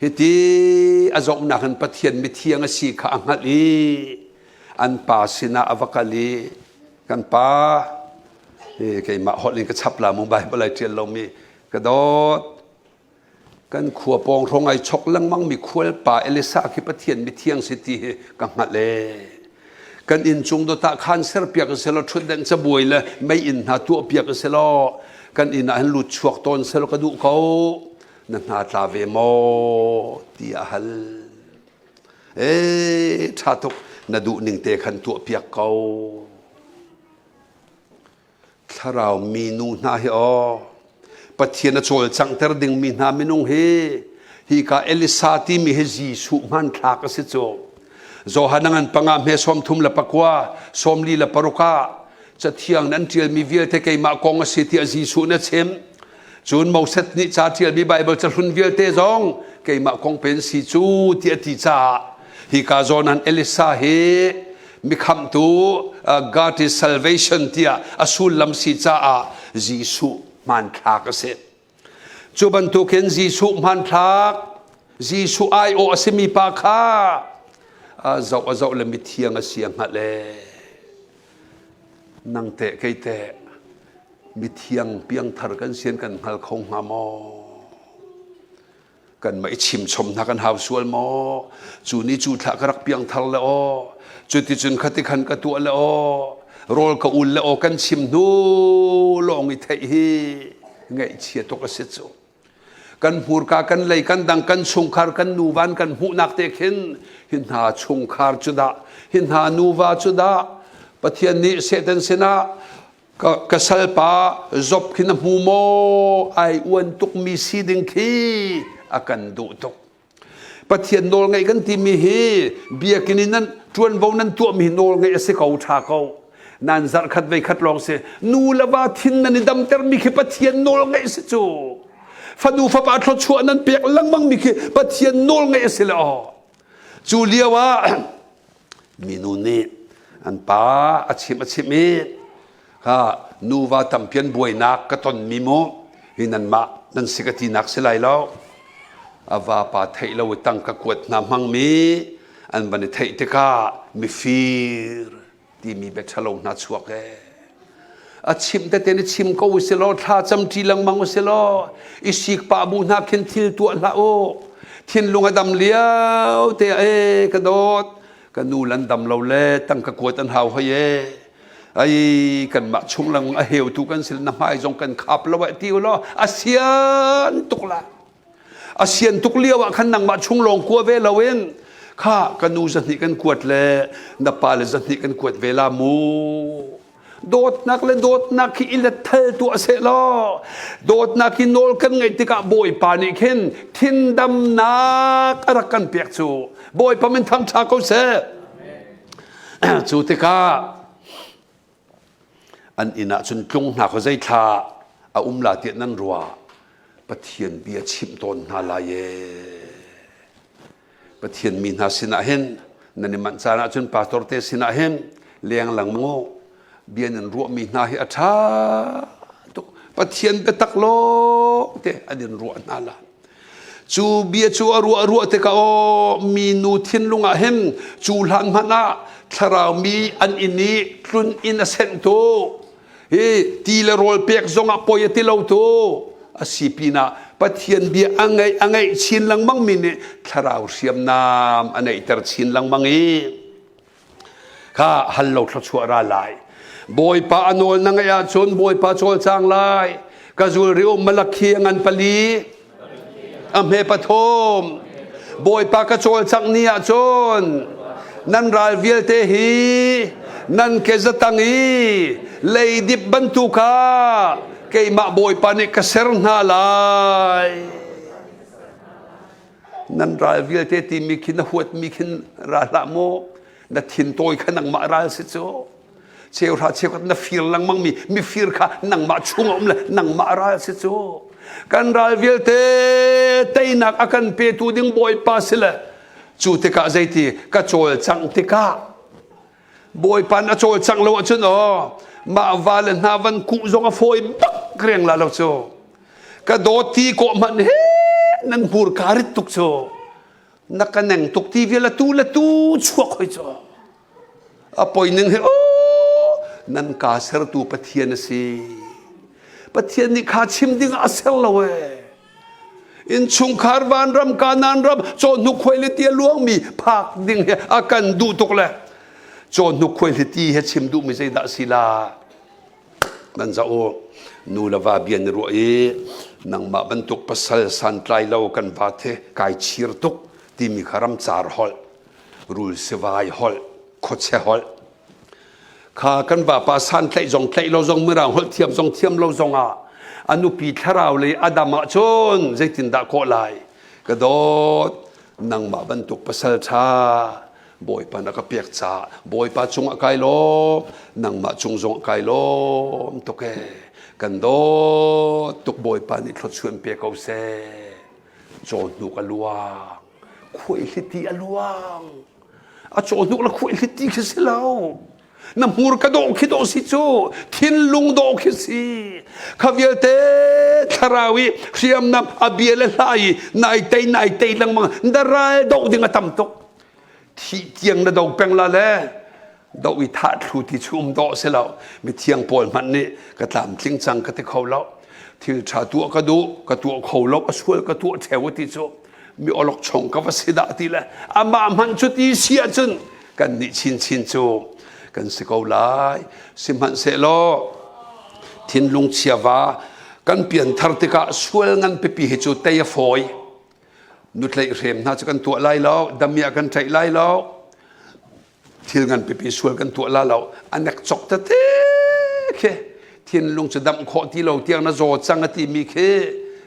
hiti a zohnak in Pathian mithiang a si kha a hngalh i an pa sinah a va kal i kan pa keimah holh in ka chap la mu Bible ai ṭial lomi ka dawt Kan khua pawng hrawng ai chok lengmang mi khualpa Elisa khi Pathian mithiang si ti hi ka hngalh ee. Kan inn cung dot ah khan serpiak a si law ṭhutdenh cabuai le mei inn hna tuahpiak a si law kan inn ah hin lut chuak tawn selaw ka duh ko. Na hna tla ve maw tiah a hal. Ee ṭha tuk na duh ning te khan tuahpiak ko. Thlarau minu hna hi aw Pathian a cawlcanghter dingmi hna minung hi hika Elisa timi hi Jesuh hmanthlak a si cu. Johan a ngan panga hme 34 46 ah cathiang nan ṭialmi vialte keimah kong a si tiah Jesuh nih a chim. Cun Moses nih ca ṭialmi Baibal cahlun vialte zong keimah kong pen si cu tiah a ti caah hika zawn an Elisa hi mikhamhtu God is salvation tiah a sullam si caah Jesuh hmanthlak a si. Cu bantukin Jesuh hmanthlak Jesuh aiawh a simi pa kha a zoh a zoh le mithiang a si a hngalh ee. Nang teh kei teh mithiang piangthar kan sian kan hngal kho hnga maw? Kanmah i chimchom hna kan hau sual maw? Cu ni cu thla ka rak piangthar le aw, cuticun khati khan ka tuah le aw, rawl ka ul le aw kan chim hnu lawng i theih hi ngaihchia tuk a si cu. Kan hmurka kan lei kan dang kan chungkhar kan nuvan kan hmuhnak te khin hi hna chungkhar cu dah hi hna nuva cu dah Pathian nih Satan sinah ka, ka salpa Job khi na hmu maw ai uan tukmi si ding khi a kan duh tuk. Pathian nawl ngaih kan timi hi biakinn in nan ṭuanvo nan tuahmi nawl ngaih a si ko ṭha ko. Nan zarh khat vei khat lawng si. Nu le va thin nan i damtermi khi Pathian nawl ngaih si cu. Fanu fapa thluachuah nan pek lengmang mi khi Pathian nawl ngaih a si le aw. Cu lio ah minu nih an pa a chimh a chimh i kha nuva tampi an buainak ka tonmi mu hi nanmah nan si ka tinak si lai lo a vapa theih lo i tangka kuat hna hmangmi an van i theih tikah mifir timi bia ṭhalo hna chuak ee a chimh tete ni chim ko u si law thla cam ṭi lengmang u si law i sik pah bu hna khin thil tuah hlah u thinlung a dam lio te e ka dawt ka nu lan dam lo le tangka kuat an hau hoi e ai kanmah chung lengmang a heutu kan si na hmai zong kan khap lo eh ti u law a sian tuk la a sian tuk lio ah khan nangmah chung lawng kua ve loin kha ka nu zahnih kan kuat le na pa le zahnih kan kuat ve la mu dawtnak le dawtnak khi i let thal tuah seh law dawtnak hi nawl kan ngaih tikah bawipa nih khin thindamnak a rak kan pek cu bawipa min thang ṭha ko seh cu tikah an inn ah cun tlung hna khaw zei thla a um la tiah nan ruah Pathian bia chimh tawn hna lai ee Pathian mi hna sinah hin nan i manh caan ahcun pastor te sinah hin leng lengmang u bia nan ruahmi hna hi a ṭha tuk Pathian biatak lawng te an in ruah hna la cu bia cu a ruah ruah tikah aw minu thinlung ah hin cu hlan hmanh ah thlarau mi an inn i tlun inn a senhtu hi ti le rawl pek zong ah poi a ti lo tu a si pinah Pathian bia a ngaih a ngaih chin lengmang mi nih thlarau hriamnam a neihter chin lengmang i kha hal lo thluachuah ra lai bawipa a nawl na ngaih ahcun bawipa cawlcang lai ka zul ri um malakhi a ngan pali a hme pathum bawipa ka cawlcangh ni ahcun nan ral vialte hi nan ke zatang i leidip bantuk ah keimah bawipa nih ka ser hna lai nan ral vialte timi khi na huatmi khin ra hlah mu na thin tawi kha nangmah ral si cu cheuhra cheukhat na fir lengmang mi mifir kha nangmah chung a um le nangmah ral si cu kan ral vialte teinak a kan petu ding bawipa si le cu tikah zeiti ka cawlcangh tikah bawipa na cawlcangh lo ahcun aw mah va le hna van kuh zong a fawi bak reng la lo cu ka dawt ti kawh hmanh he nan hmur ka rit tuk cu na ka neng tuk ti vial atu le tu chuak hoi cu a poi ning hi oh nan ka sertu Pathian a si Pathian nih kha chim ding ah a ser lo ee innchungkhar vanram kanan ram cawhnuk khuailiti a luangmi phak ding hi a kan duh tuk le cawhnuk khuailiti he chim duhmi zeidah si la nan za u nu le va bia ni ruah i nangmah bantuk pasal santlai lo kan va the kai chir tuk timi kha ramcar holh rul sivai holh khuache holh kha kan vapa san tlaih zong tlaih lo zong mirang holh thiam zong thiam lo zong ah a nupi thlarau lei adam ah cun zeitindah kawh lai ka dawt nangmah bantuk pasal ṭha Bawipa na ka pek caah Bawipa cungah kai lawm nangmah cung zong kai lawm tuk ee kan dawt tuk Bawipa nih thluachuah pe ko seh cawhnuk a luang khuaihliti a luang a cawhnuk le khuaihliti khi si lo na hmurka dawh khi dawh si cu thinlung dawh khi si kha vialte thlarau i hriamnam a bia le hla i nai tei nai tei lengmang na ral doh ding a tam tuk thih tiang na do peng la le do i thah thlu ti chu um dawh si lo mithiang pawl hmanh nih ka tlamtling cang ka ti kho lo thil ṭha tuah ka duh ka tuah kho lo a sual ka tuah ṭheu ti cu mi olok chong ka va si dah ti le amah hmanh cu ti si ahcun kan nih chinchin cu kan si ko lai sihmanhsehlaw thinlung chiava. Kan pianthar tikah sual ngan pipi hi cu tei a fawi. Nutleih hrem hna cu kan tuah lai lo, damiah kan ṭaih lai lo, thil ngan pipi sual kan tuah la lo. A nek cok tete khi thinlung cu damh khawh ti lo tiang na zaw cang a timi khi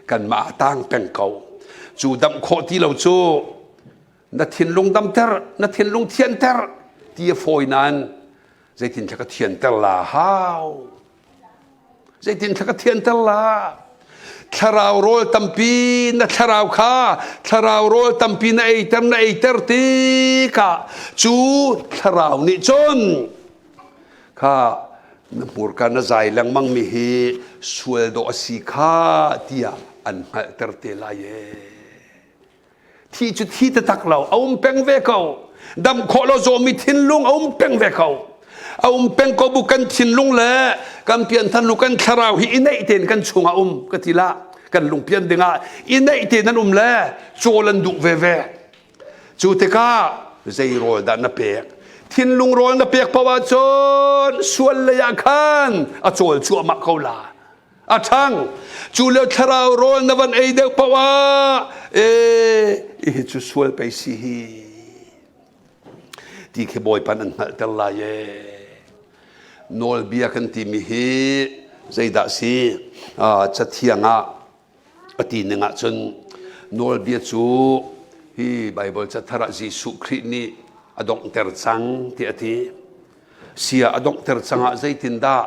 kanmah a tang peng ko. Cu damh khawh ti lo cu na thinlung damter, na thinlung thianter ti a fawi nain zeitin thla ka thianter la hau. Zeitin thla ka thianter la? Thlarau rawl tampi na thlarau kha thlarau rawl tampi na eiter na eiter tikah cu thlarau nih cun kha na hmurka na zai lengmang mi hi sual dawh a si kha tiah an hngalhter te lai ee. Thi cu thi taktak lo, a um peng ve ko. Dam khawh lo zawmi thinlung a um peng ve ko. A um peng ko bu kan thinlung le kan pianthan lu kan thlarau hi i neih tein kan chungah um ka ti la. Kan lungpian dingah i neih tein an um le cawl an duh veve. Cu tikah zei rawl dah na pek? Thinlung rawl na pek paoh ahcun sual lei ah khan a cawl cuahmah ko la. A ṭhang. Cu lio thlarau rawl na van ei deuh paoh ah ee hi cu sual pei si hi ti khi Bawipa nan hngalhter lai ee. Nawlbia kan timi hi zeidah si? Cathiang ah a ti ning ahcun nawlbia cu hi Baibal cathar ah Jesuh Khrih nih a donghter cang ti a ti. Sia a donghter cang ah zeitindah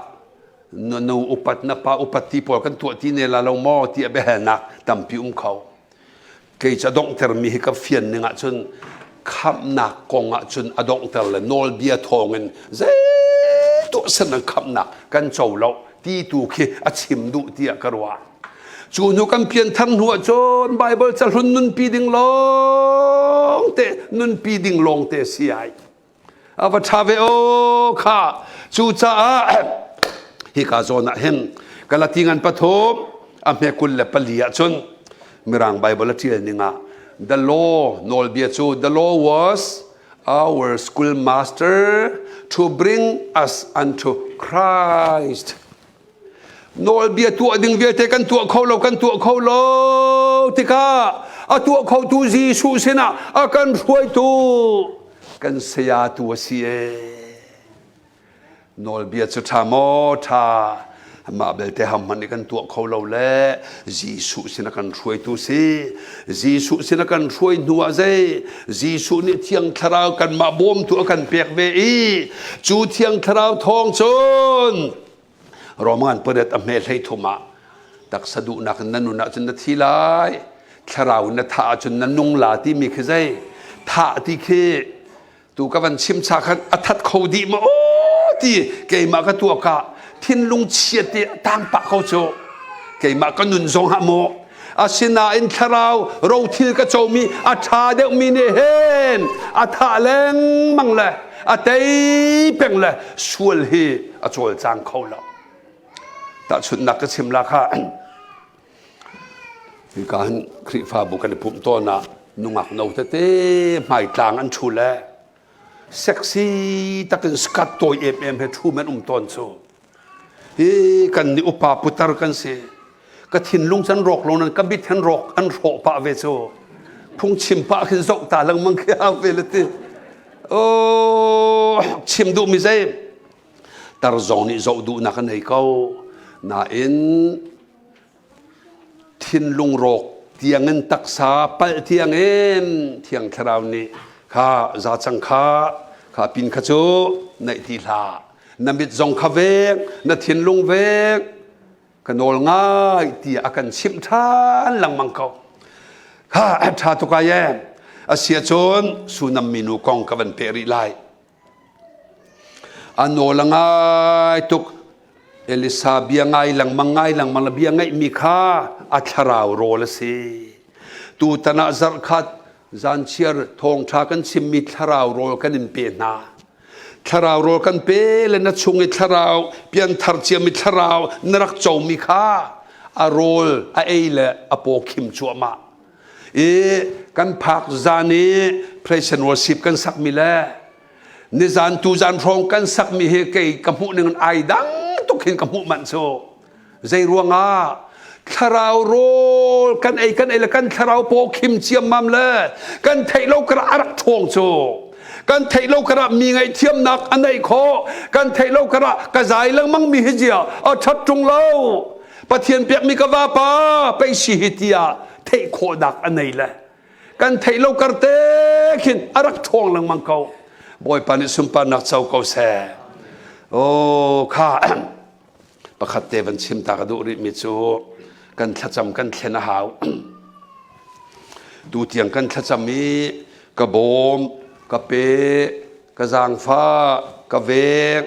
na nu upat na pa upat ti pawl kan tuah ti ne la lo maw ti a biahalnak tampi um kho. Kei cu a donghtermi hi ka fian ning ahcun khamhnak kong ahcun a donghter le nawlbia thawngin zei tuahsernak khamhnak kan co lo ti tu khi a chim duh tiah ka ruah. Cu hnu kan pianthar hnu ahcun Baibal cahlun nunpi ding lawng te nunpi ding lawng te si ai. A va ṭha ve aw kha. Cucaah hika zawn ah hin Galati ngan pathum a hme 24 ahcun Mirang Bible a ṭial ning ah the law nawlbia cu the law was our schoolmaster to bring us unto Christ. Nawlbia tuah ding vialte kan tuah kho lo kan tuah kho lo tikah a tuah khotu Jesuh sinah a kan hruaitu kan saya tu a si ee. Nawlbia cu ṭha maw ṭha mah belte ham hmanh nih kan tuah kho lo le Jesuh sin a kan hruaitu si. Jesuh sin a kan hruai hnu ah zei Jesuh nih Thiang Thlarau kanmah bawmtu a kan pek ve i cu Thiang Thlarau thawng cun Roman pariat a hme 33 ah taksa duhnak in na nun ahcun na thi lai thlarau na thah ahcun na nung la timi khi zei thah ti khi tu ka van chim cha khan a that kho dih ma aw ti keimah ka tuah ka thinlung chia te tang pah ko cu keimah ka nun zong ha maw asinain thlarau rothil ka comi a ṭha deuhmi nih hin a thah lengmang le a tei peng le sual hi a cawlcang kho lo tahchunhnak ka chim la kha hika hin Khrihfabu kan i pumh tawn ah nungak no tete hmaitlang an ṭhu le sexy takin skat tawi em em he ṭhu men um tawn cu Hi kan nih upa putar kan si. Ka thinlung can rawk lo nan ka bit hen rawk an hrawh pah ve cu. Phungchim pah khin zoh ta lengmang khi hau ve le ti. Oh, chim duh mi zei? Tar zong nih zoh duhnak an nei ko. Nain thinlung rawk tiangin taksa palh tiangin thiang thlarau nih kha za cang kha kha pin kha cu naih ti hlah na mit zong kha veng na thinlung veng ka nawl ngai tiah a kan chimh ṭhan lengmang ko kha ṭha tuk ai e a si ahcun Sunam minu kong ka van peh rih lai A nawl a ngai tuk. Elisa bia ngai lengmang ngai lengmang le bia ngaihmi kha a thlarau rawl a si. Tutan ah zarhkhat zanchiar thawngṭha kan chimmi thlarau rawl kan in pe hna. Thlarau rawl kan pe le na chung i thlarau pianthar ciami thlarau na rak comi kha a rawl a ei le a paw khim cuahmah. I kan phak zan i praise and worship kan sakmi le nizan tuzan hrawng kan sakmi hi kei ka hmuh ning ai dang tuk hin ka hmuh manh cu zei ruangah? Thlarau rawl kan ei kan ei le kan thlarau paw khim ciammam le kan theih lo kara a rak ṭhawng cu. Kan theih lo kara mi ngaihthiamnak a neih khawh. Kan theih lo kara ka zai lengmang mi hi zia a ṭhat ṭung lo. Pathian pekmi ka vapa pei si hi tiah theih khawhnak a nei le kan theih lo kar te khin a rak ṭhawng lengmang ko. Bawipa nih sunparnak co ko seh. Oh kha pakhat te van chim ta ka duh rihmi cu kan thlacam kan thlen a hau. Tu tiang kan thlacam i ka bawm, ka pe, ka zaangfah, ka veng,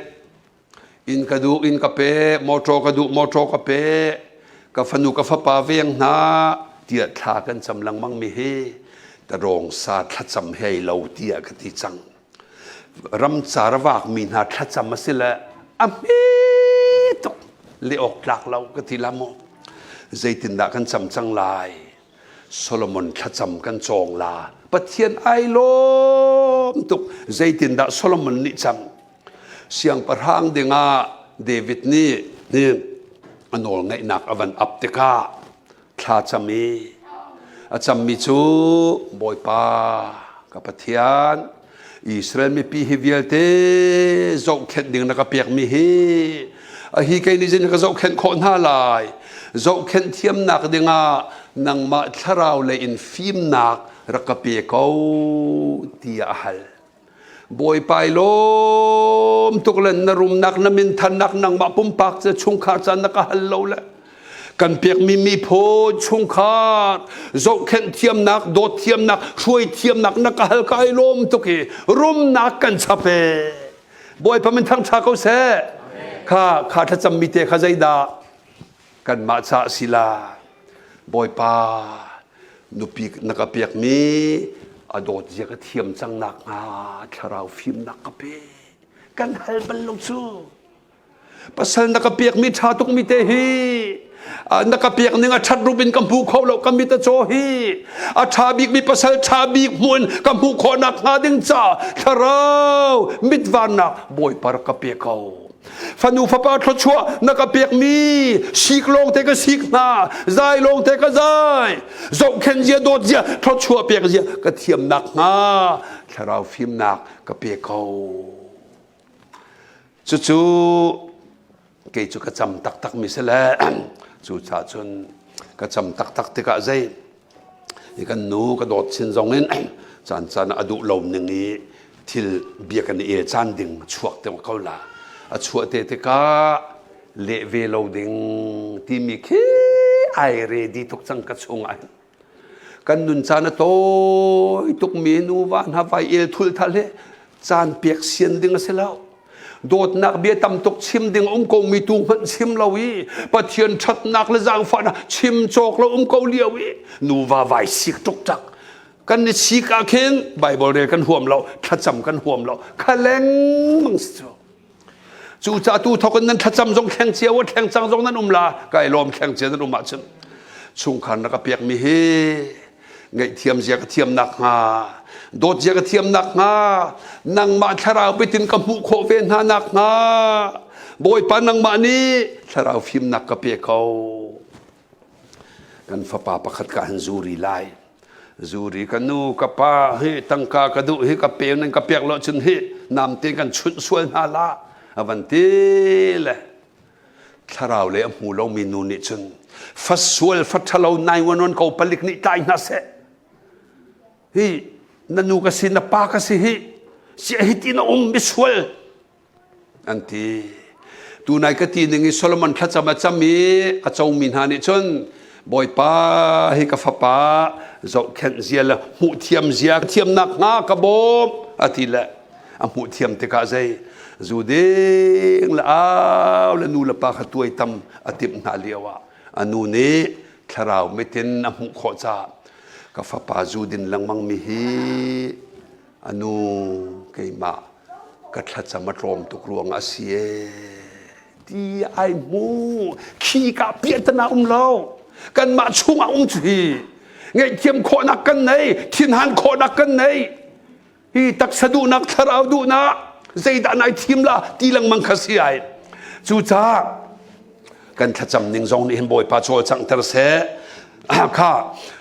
inn ka duh inn ka pe, motor ka duh motor ka pe, ka fanu ka fapa veng hna tiah thla kan cam lengmang mi hi tarawng sa thlacam hei lo tiah ka ti cang. Ramcar a vakmi hna thlacam a si le a hme tuk le awk tlak lo ka ti la maw. Zeitindah kan cam cang lai? Solomon thlacam kan cawng la. Pathian ai lawm tuk. Zeitindah Solomon nih cang? Siangpahrang dingah David nih nih a nawlngeihnak a van ap tikah thla cam i a cammi cu Bawipa ka Pathian Israel mipi hi vialte zohkhenh ding na ka pekmi hi a hi kei nih zin ka zohkhenh khawh hna lai zohkhenh thiamnak dingah nangmah thlarau lei in fimnak rak ka pe ko tiah a hal Bawipa i lawm tuk le na rumnak na minthannak nangmah pumpak cu chungkhar caan na ka hal lo le kan pekmi miphun chungkhar zohkhenh thiamnak dawt thiamnak hruai thiamnak na ka hal ka i lawm tuk i rumnak kan chap e Bawipa min thangṭha ko seh kha kha thlacam mi te kha zeidah kanmah caah si la Bawipa nupi na ka pekmi a dawt zia ka thiam cang nak hnga thlarau fimnak ka pe kan hal bal lo cu pasal na ka pekmi ṭha tukmi te hi na ka pek ning a ṭhat rup in ka hmu kho lo ka mit a caw hi a ṭha bikmi pasal ṭha bik hmuh in ka hmuh khawh nak hnga ding ca thlarau mitvannak Bawipa rak ka pe ko Fanu fapa thluachuah na ka pekmi sik lawng te ka sik hna zai lawng te ka zai zohkhen zia dawt zia thluachuah pek zia ka thiamnak hnga thlarau fimnak ka pe ko cucu kei cu ka cam taktak mi si le cucaah cun ka cam taktak tikah zei i kan nu ka dawt chin zong in caan caan a duh lo ning i thil bia kan i el caan ding chuak te ko la a chuah te tikah leh ve lo ding timi khi ai ready tuk cang ka chung ah kan nun caan a tawi tuk mi nuva hna vai el thul thal he caan pek sian ding a si lo Dawtnak bia tam tuk chim ding um ko mi tu hmanh chim lo i Pathian ṭhatnak le zaangfahnak chim cawk lo um ko lio i nuva vai sik ṭukṭak kan i sik ah khin Bible rel kan huam lo thlacam kan huam lo kha lengmang si cu cucaah tu thawk in nan thlacam zong thleng cio thleng cang zong nan um la kai lawm thleng cia nan um ahcun chungkhar na ka pekmi hi ngaihthiam zia ka thiam nakhnga dawt zia ka thiam nakhnga nangmah thlarau bitin ka hmuh khawh ve hna nakhnga Bawipa nangmah nih thlarau fimnak ka pe ko kan fapa pakhat ka han zuri lai zuri ka nu ka pa hi tangka ka duh hi ka pe nan ka pek lo cun hi namte kan chunh sual hna la avan ti le Thlarau le a hmu lomi nu nih cun fa sual fa ṭhalo 911 ko palik nih tlai hna seh. Hi na nu ka si na pa ka si hi sia hi ti na um misual an ti. Tunai ka ti ning i Solomon thlacam a cam i a comi hna nih cun Bawipa hi ka fapa zohkhenh zia le hmuh thiam zia thiamnak hnga ka bawm a ti le a hmuh thiam tikah zei zu ding le au le nu le pa kha tuaitam a timh hna lio ah a nu nih thlarau mit in a hmuh khawh caah ka fapa zu din lengmang mi hi a nu keimah ka thlacam a tlawm tuk ruang a si e ti ai hmu khi ka piahtana um lo kanmah chungah um cu hi ngaihthiam khawhnak kan nei thinhan khawhnak kan nei Hi taksa duhnak thlarau duhnak zeidah nai thim la ti lengmang kha si ai. Cucaah Kan thlacam ning zong nih hin Bawipa cawlcanghter seh. Kha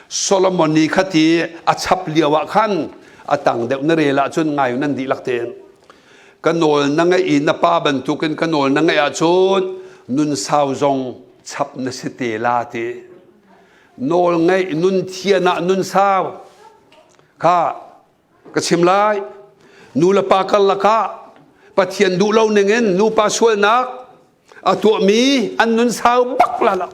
Solomon nih kha ti a chap lio ah khan a tang deuh na rel ahcun ngai nan dihlak tein ka nawl na ngaih i na pa bantukin ka nawl na ngaih ahcun nun sau zong chap na si te la ti. Nawl ngaih nun thian ah nun sau kha ka chim lai. Nu le pa karlak ah Pathian duh lo ningin nupa sualnak a tuahmi an nun sau bak la lo.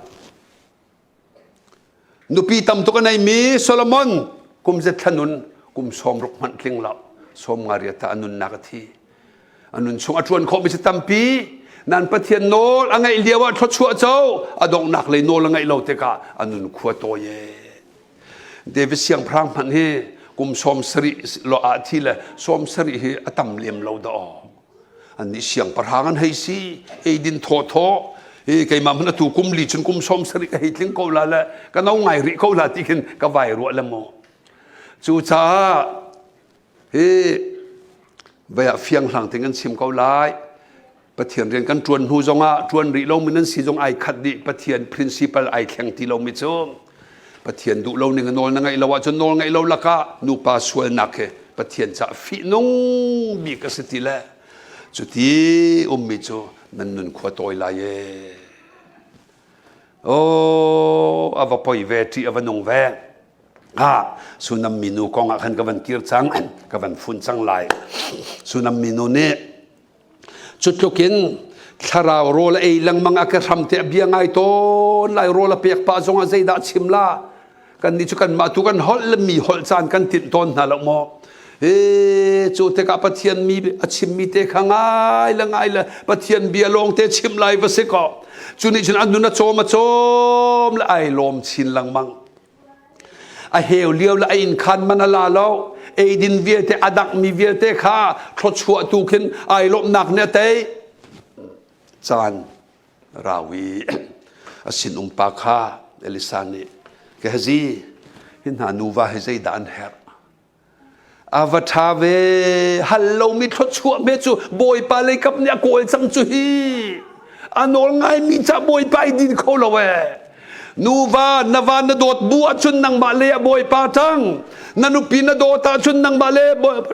Nupi tam tuk a neimi Solomon kum zet nun kum 60 hmanh tling lo 58 ta a nunnak a thi. A nun chung a ṭuan khawhmi cu tampi nan Pathian nawl a ngaih lio ah thluachuah co a donghnak lei nawl a ngaih lo tikah a nun khua tawi ee. David siangpahrang hmanh hi kum 70 lo ah thi le 70 hi a tam lem lo dah aw. Annih siangpahrang an hei si eidin thawthaw hi keimah hmanh atu kum li cun kum 70 ka hei tling ko la le ka no ngai rih ko la ti khin ka vai ruah le maw. Cucaah hi vei ah fiang hlang ting an chim ko lai. Pathian rian kan ṭuan hnu zongah ṭuan rih lomi nan si zong ai khat dih. Pathian principle ai thleng ti lomi cu Pathian duh lo ning nawl na ngaih lo ahcun nawl ngaih lo lakah nupa sualnak he Pathian caah fihnung bik a si ti le cuti ummi cu nan nun khua tawi lai ee. Oh, a va poi ve, ṭih a va nung ve. Ah, Sunam minu kong ah khan ka van kir cang, ka van fun cang lai. Sunam minu nih Cu tluk in thlarau rawl a ei lengmang a ka hram te a bia ngai tawn lai rawl a pek pah zong ah zeidah chim la kan nih cu kanmah tu kan holh le mi holh caan kan tinh tawn hna lo maw e cu tikah Pathian mi a chimmi te kha ngai le ngai le Pathian bia lawng te chim lai va si ko cu nih cun a nun a cawm a cawm le ai lawm chin lengmang A heu lio le a inn khan man a la lo. Eidin vialte a dangmi vialte kha thluachuah tu khin ai lawmhnak nih a tei. Caan rau i a sinum pa kha Elisa nih Gehazi hi hna nuva hi zeidah an herh? A va ṭha ve. Hal lomi thluachuah hme cu Bawipa lei kap nih a kawl cang cu hi. A nawl ngaimi ca Bawipa i din kho lo ee. Nuva na va na dawt bu ahcun nangmah le a Bawipa ṭang. Na nupi na dawt ahcun nangmah le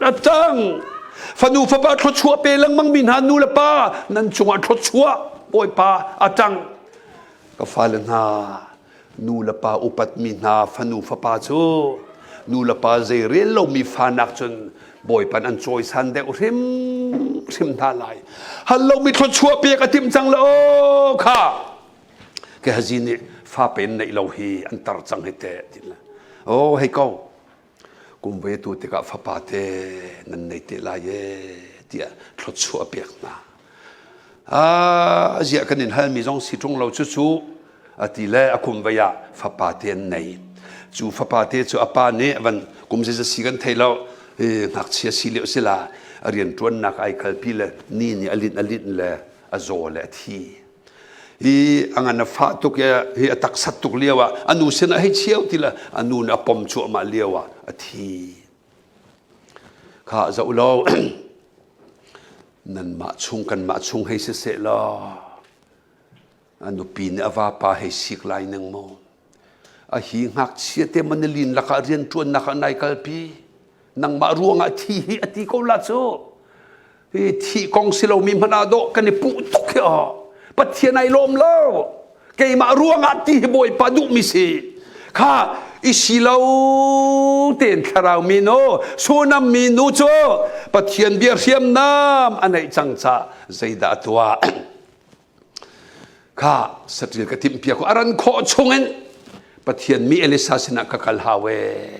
a ṭang. Fanu fapa thluachuah pe lengmang mi hna nu le pa nan cungah thluachuah Bawipa a ṭang. Ka fale hna nu le pa upatmi hna fanu fapa cu nu le pa zei rel lomi fa nak cun bawipan an cawisan deuh hrimhrim hna lai hal lomi thluachuah pek a timh cang lo kha Gehazi nih fa pen neih lo hi an tar cang hi te ti le oh hei ko kum ve tu tikah fapa te nan nei te lai e tiah thluachuah pek hna ah ziah kan in halmi zong si ṭung lo cucu a ti le a kum vei ah fapa te an nei cu fapa te cu a pa nih van kum zeizat si kan thei lo ngakchia si lio si la a rian ṭuannak ai kalpi le ni nih a linh a linh le a zaw le a thi hi a ngan a fah tuk i hi a taksat tuk lio ah a nu sin ah hei cheu ti le a nu nih a pom cuahmah lio ah a thi kha zoh lo nanmah chung kanmah chung hei si seh law a nupi nih a vapa hei sik lai ning maw a hi ngakchia te man lin lakah rian ṭuannak ah nai kalpi nangmah ruangah thi hi a ti ko la cu hi thi kong si lomi hmanh ah dawh kan i puh tuk hi aw Pathian ai lawm lo keimah ruangah ti hi Bawipa duhmi si kha i si lo tein thlarau mi nu sunam mi nu cu Pathian bia hriamnam a neih cang ca zeidah a tuah Kha saṭil ka timhpiak a ran khawh chungin Pathian mi Elisa sinah ka kal hau ee.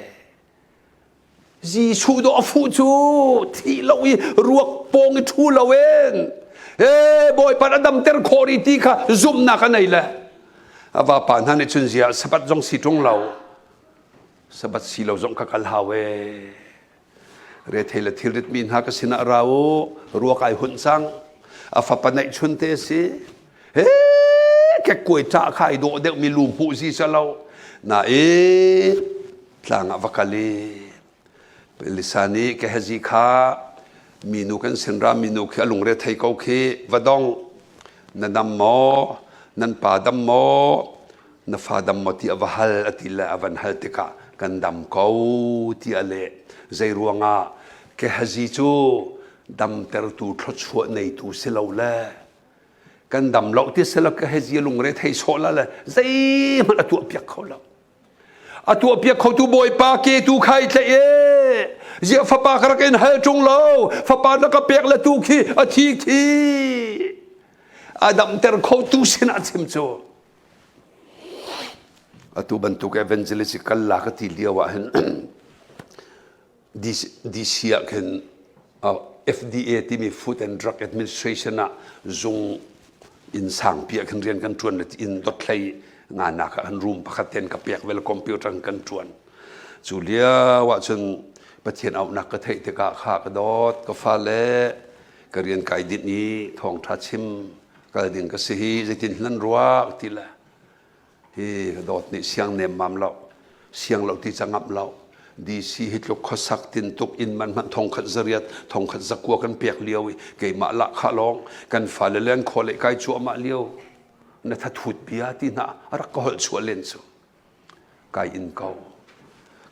Jesuh dawh a fuh cu thi lo i ruak pawng i ṭhu lo in he Bawipa a damter khawh rih ti kha zumhnak a nei le a vapa hna nih cun ziah Sabbath zong si ṭung lo Sabbath si lo zong ka kal hau ee. Rethei le thilrit mi hna ka sinah ra u, ruak ai hunh cang. A fapa neihchun te a si. He kekkuai ṭah kha ai dawh deuhmi lu hmuh zi sa lo. Nain tlang ah va kal i Elisa nih Gehazi kha minu kan sin ra minu khi a lungre thei ko khi va dong na dam maw? Nan pa dam maw? Na fa dam maw ti a va hal a ti le a van hal tikah kan dam ko ti a leh. Zei ruangah Gehazi cu damtertu thluachuah neitu si lo le kan dam lo ti si lo Gehazi lungre thei sawh la le zeihmanh a tuah piak kho lo. A tuah piak khotu Bawipa ke tu kha i tlaih e. Ziah fapa ka rak in hal ṭung lo. Fapa na ka pek le tu khi a thi khi. A damter khotu sinah chim cu. Atu bantuk evangelist kal la ka ti lio ah hin DC ah khin FDA timi Food and Drug Administration ah zung inn sangpi ah khin rian kan ṭuan le inn dothlei nganak ah room pakhat ten ka pek vel computer kan ṭuan. Cu lio ah cun Pathian auhnak ka theih tikah kha ka dawt ka fale ka rian kai dinh i thawngṭha chim kal ding ka si hi zeitin hlan ruak ti le Hi ka dawt nih siang nemmam lo, siang lo ti ca ngamh lo. DC hi tluk khuasak tintuk inn man hmanh thongkhat zariat, thongkhat zakua kan pek lio i keimah lahkhah lawng kan fale le an khua le kai cuahmah lio na thathut bia ti hna a rak ka holh chuah len cu. Kai in ko.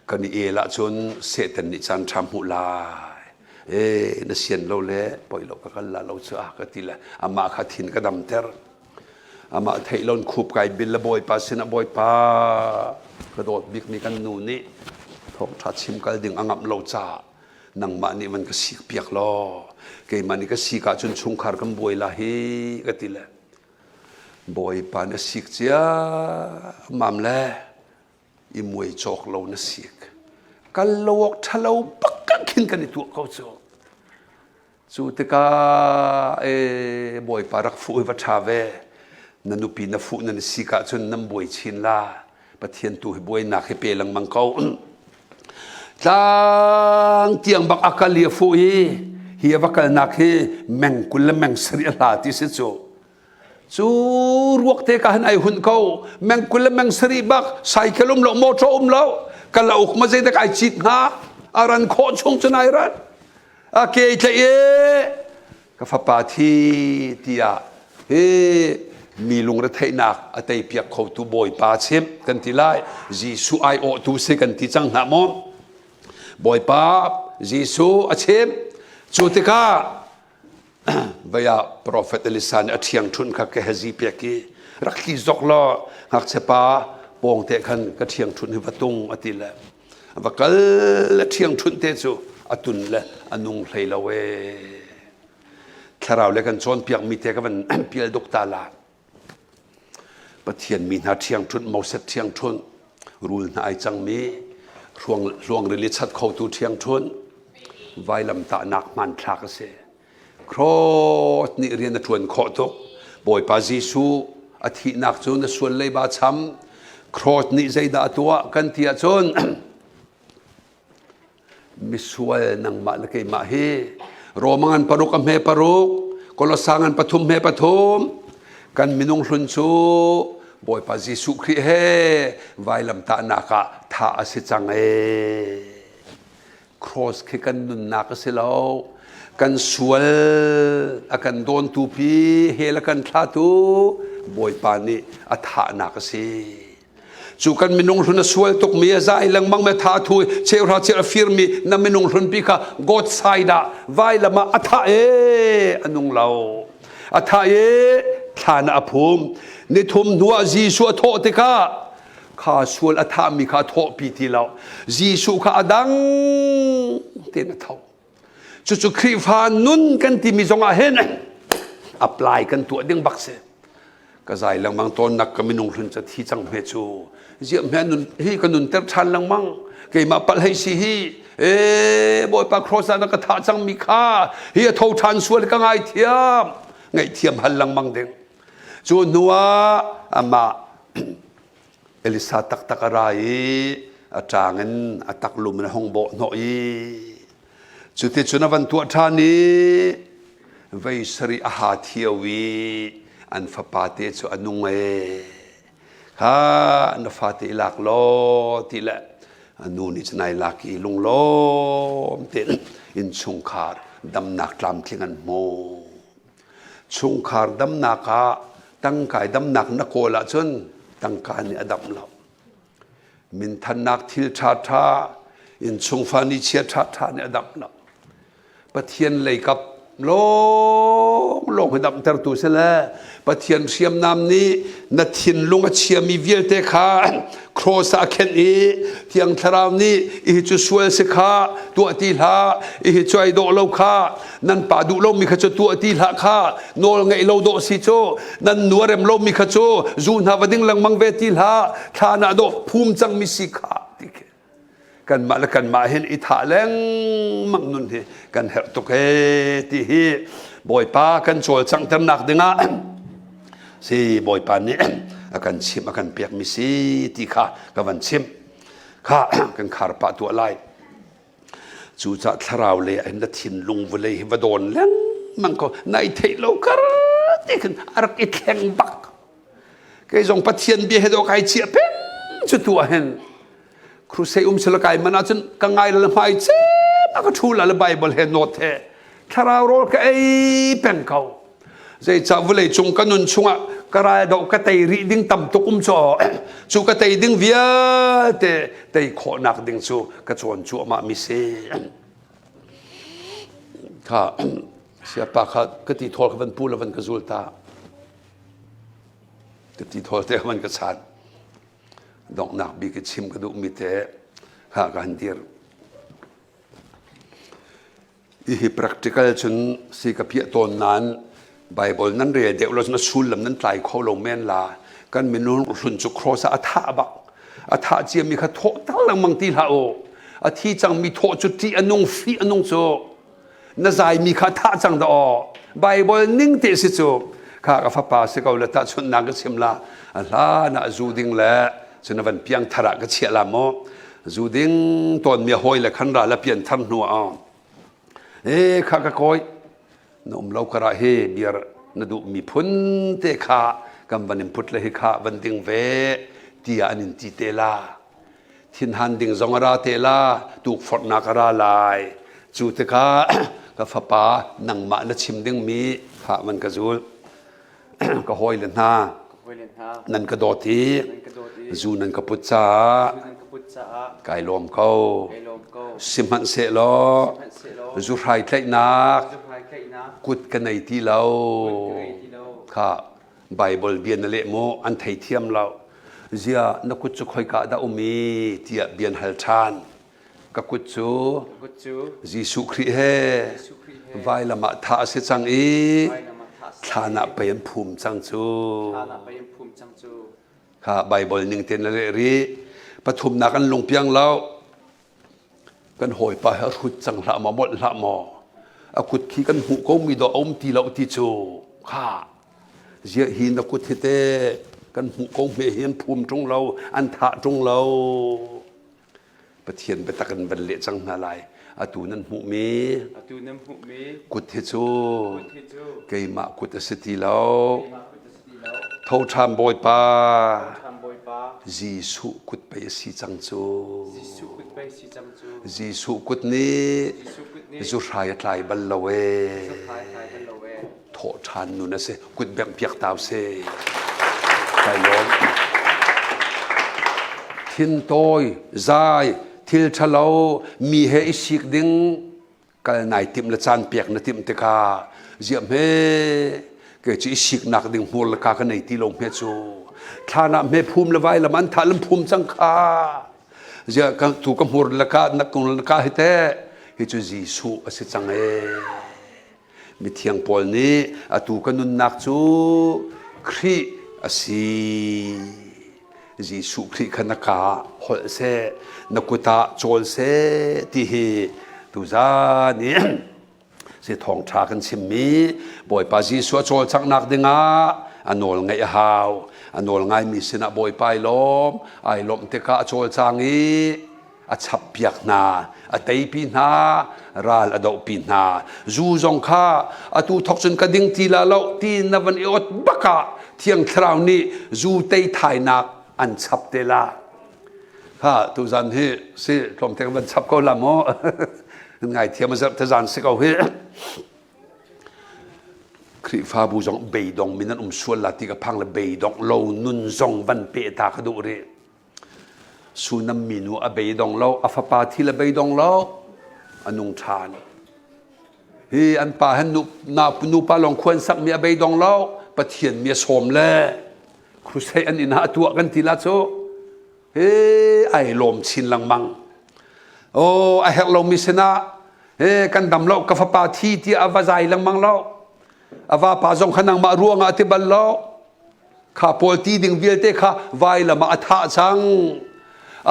Kan i el ahcun Satan nih caan ṭha hmuh lai. E na sian lo le poi lo ka kal la lo cu a ka ti le amah kha thin ka damter. Amah theih loin khup kai bil le Bawipa sinah Bawipa ka dawt bikmi kan nu nih thawngṭha chim kal ding a ngamh lo caah nangmah nih van ka sik piak law keimah nih ka sik ahcun chungkhar kan buai la hi ka ti le Bawipa na sik ciammam le i muai cawk lo na sik kal lo awk ṭhalo bak khin kan i tuah ko cu. Cu tikah e Bawipa rak fuh hi va ṭha ve. Na nupi na fuh nan si ka cun nan buai chin la. Pathian tu hi buainak hi pe lengmang ko. Tlang tiang bak a kal i a fuh i hi a va kalnak hi meng 20 le meng 70 a hla ti si cu. Cu ruak te ka han ai hun ko. Meng 20 le meng 70 bak cycle um lo motor um lo. Kal a uk ma zeidak ai cit hnga. A ran khawh chung cun ai ran. A ke tlaih i ka fapa thi tiah hi mi lungretheihnak a teipiak khotu Bawipa chimh kan ti lai. Jesuh aiawhtu si kan ti cang hna maw? Bawipa Jesuh a chimh. Cu tikah vei ah Profet Elisa nih a ṭhiangṭhunh kha Gehazi pek i rak tli zok law ngakchia pa pawngte khan ka ṭhiangṭhunh hi va tung a ti le va kal le ṭhiangṭhunh te cu a tun le a nung hlei lo ee. Thlarau le kan cawnpiakmi te ka van pial duk ta la. Pathian mi hna ṭhiangṭhunh, Moses ṭhiangṭhunh, rul hna ai cangmi, hluang rili chat khotu ṭhiangṭhunh, vailamtahnak hmanthlak a si. Cross nih rian a ṭuan khawh tuk. Bawipa Jesuh a thihnak cu na sual leiba cham. Cross nih zeidah a tuah kan ti ahcun misual nangmah le keimah hi Roma ngan paruk a hme paruk, Kolosa ngan pathum hme pathum, kan minung hlun cu Bawipa Jesuh Khrih he vailamtahnak ah thah a si cang ee. Cross khi kan nunnak a si lo. Kan sual a kan dawntu pi hell a kan thlatu Bawipa nih a thahnak a si. Cu kan minung hlun a sual tukmi a zai lengmang me tha thu cheuhra cheu a firmi na minung hlun pi kha God side ah vailam ah a thah e a nung lo. A thah e thlan ah a phum. Nithum hnu ah Jesuh a thawh tikah kha sual a thahmi kha a thawhpi ti lo. Jesuh kha a dang tein a tho. Cucu Khrihfa nun kan timi zong ah hin apply kan tuah ding bak si. Ka zai lengmang tawn nak ka minung hlun ca thi cang hme cu. Ziah hme nun hi ka nun ter ṭhan lengmang. Keimah palh hei si hi. E Bawipa cross ah na ka thah cang mi kha hi a tho ṭhan sual ka ngaithiam. Ngaihthiam hal lengmang ding. Cu hnu ah amah Elisa taktak a ra i a ṭang in a taklum in a hung bawh hnawh i cuticun a van tuah ṭhan i vei sarih a ha thio i an fapate cu a nung ee. Kha na fate i lak law ti le a nu nih cun ai lak i lunglawm tein innchungkhar damnak tlamtling an hmu. Chungkhar damnak ah Tangka i damnak na kawl ahcun tangka nih a damh lo. Minthannak thil ṭhaṭha, innchungfa nichia ṭhaṭha nih a damh lo. Pathian leikap lawnglawng hi damtertu si le Pathian hriamnam nih na thinlung a chiami vialte kha cross ah a khenh i Thiang Thlarau nih ihi cu sual si kha tuah ti hlah ihi cu ai dawh lo kha nan pa duh lomi kha cu tuah ti hlah kha nawl ngeih lo dawh si cu nan nu a rem lomi kha cu zu hna va ding lengmang ve ti hlah thla na dawh phum cangmi si kha ti khi kanmah le kanmah hin i thah lengmang nun hi kan herh tuk ee ti hi Bawipa kan cawlcanghternak dingah si Bawipa nih a kan chimh a kan pekmi si ti kha ka van chimh kha kan khar pah tuah lai cucah thlarau le in na thinlung vawlei hi va dawn lengmang ko nai theih lo kar ti khin a rak i thleng bak kei zong Pathian bia he do kai chiah peng cu tu ah hin crusade um sila kai man ahcun ka ngai la hmai cem a ka thu la le Bible he note he thlarau rawl ka ei peng ko zeicah vawlei cung ka nun chungah ka ral do ka tei rih ding tam tuk um caw cu ka tei ding vialte tei khawhnak ding cu ka cawn cuahmah mi si kha siapa kha ka ti thawl ka van pu la van ka zul ta ka ti thawl te van ka chan donghnak bik i chim ka duhmi te kha ka han dir Hihi practical cun si ka piah tawn nain Bible nan rel deuh lo cun a sullam nan tlai kho lo men la. Kan minung hlun cu cross ah a thah bak. A thah ciami kha thawh tak lengmang ti hlah u. A thi cangmi thawh cu ṭih a nung, fih a nung cu. Na zaimi kha thah cang dah aw. Bible ning te si cu. Kha ka fapa si ko le tahchunhnak ka chim la. A hlan ah zu ding le cun a van piang thar ah ka chiah la maw. Zu ding tawnmi a hawi le khan ral a pian thar hnu ah e kha ka kawi na um lo karah hi biar na duh mi phun te kha kan van in put le hi kha van ding ve tiah an in ti te la thinhan ding zong a ra te la tukforhnak a ra lai cu tikah ka fapa nangmah na chim dingmi kha van ka zul ka hawile hna nan ka dawt i zu nan ka put caah kai lawm ko sihmanhsehlaw zuhrai tlaihnak kut ka nei ti lo kha Bible bia na leh mu an theithiam lo zia na kut cu khoika dah um i tiah bia an hal ṭhan Ka kut cu Jesuh Khrih he vailam ah thah a si cang i thlan ah pei an phum cang cu. Kha Baibal ning tein na leh rih. Pathumnak an lungpiang lo. Kan hawipa he a hrut cang hlah maw, molh hlah maw. A kut khi kan hmuh ko mi dawh a um ti lo ti cu. Kha ziah hi na kut hi te kan hmuh ko hme hi an phum ṭung lo, an thah ṭung lo. Pathian biatak in van leh cang hna lai. Atu nan hmuhmi Atu nan hmuhmi kut hi cu kut hi cu keimah kut a si ti lo. keimah kut a si ti lo. Tho ṭhan Bawipa Ṭhan Bawipa Jesuh kut pei a si cang cu. Jesuh kut pei si cang cu. Jesuh kut nih Jesuh kut nih zuhrai a tlai bal lo ee. zuhrai tlai bal lo ee. Thawh ṭhan nun a si. Kut bengh piak tau si. Kai lawm. Thintawi, zai, thil ṭhalo, mi he i sik ding kal nai timh le caan pek na timh tikah ziah hme kei cu i siknak ding hmur le ka ka nei ti lo hme cu thlan ah hme phum le vai lam an thah lam phum cang kha ziah ka tu ka hmur le ka na kung le ka hi te hi cu Jesuh a si cang ee Mithiang Paul nih atu ka nunnak cu Khrih a si. Jesuh Khrih kha na ka holh seh, na kut ah cawl seh ti hi tuzan i si thawngṭha kan chimmi Bawipa Jesuh a cawlcanghnak dingah a nawl ngaih a hau. A nawl ngaimi sinah Bawipa ai lawm, ai lawmh tikah a cawlcang i a chappiak hna, a teipi hna, ral a dohpi hna. Zu zong kha atu thok cun ka ding ti la lo ti na van i ot bak ah Thiang Thlarau nih zu tei thainak an chap te la. Ha tuzan hi si tlawmte van chap ko la maw? Ngai thiam a zarh te zan si ko hi. Khrihfabu zong beidong mi nan um sual la ti ka phang le beidong lo nun zong van pe ta ka duh rih. Sunam minu a beidong lo, a fapa thil a beidong lo, a nung ṭhan. Hi an pa han nu, na, nupa lawng khuan sakmi a beidong lo, Pathian mi a sawm le crusade an inn ah a tuah kan ti la cu. He ai lawm chin lengmang. Oh, a herh lomi sinah he kan dam lo ka fapa thi tiah a va zai lengmang lo. A vapa zong kha nangmah ruangah a ti bal lo. Kha pawl ti ding vialte kha vailam ah a thah cang.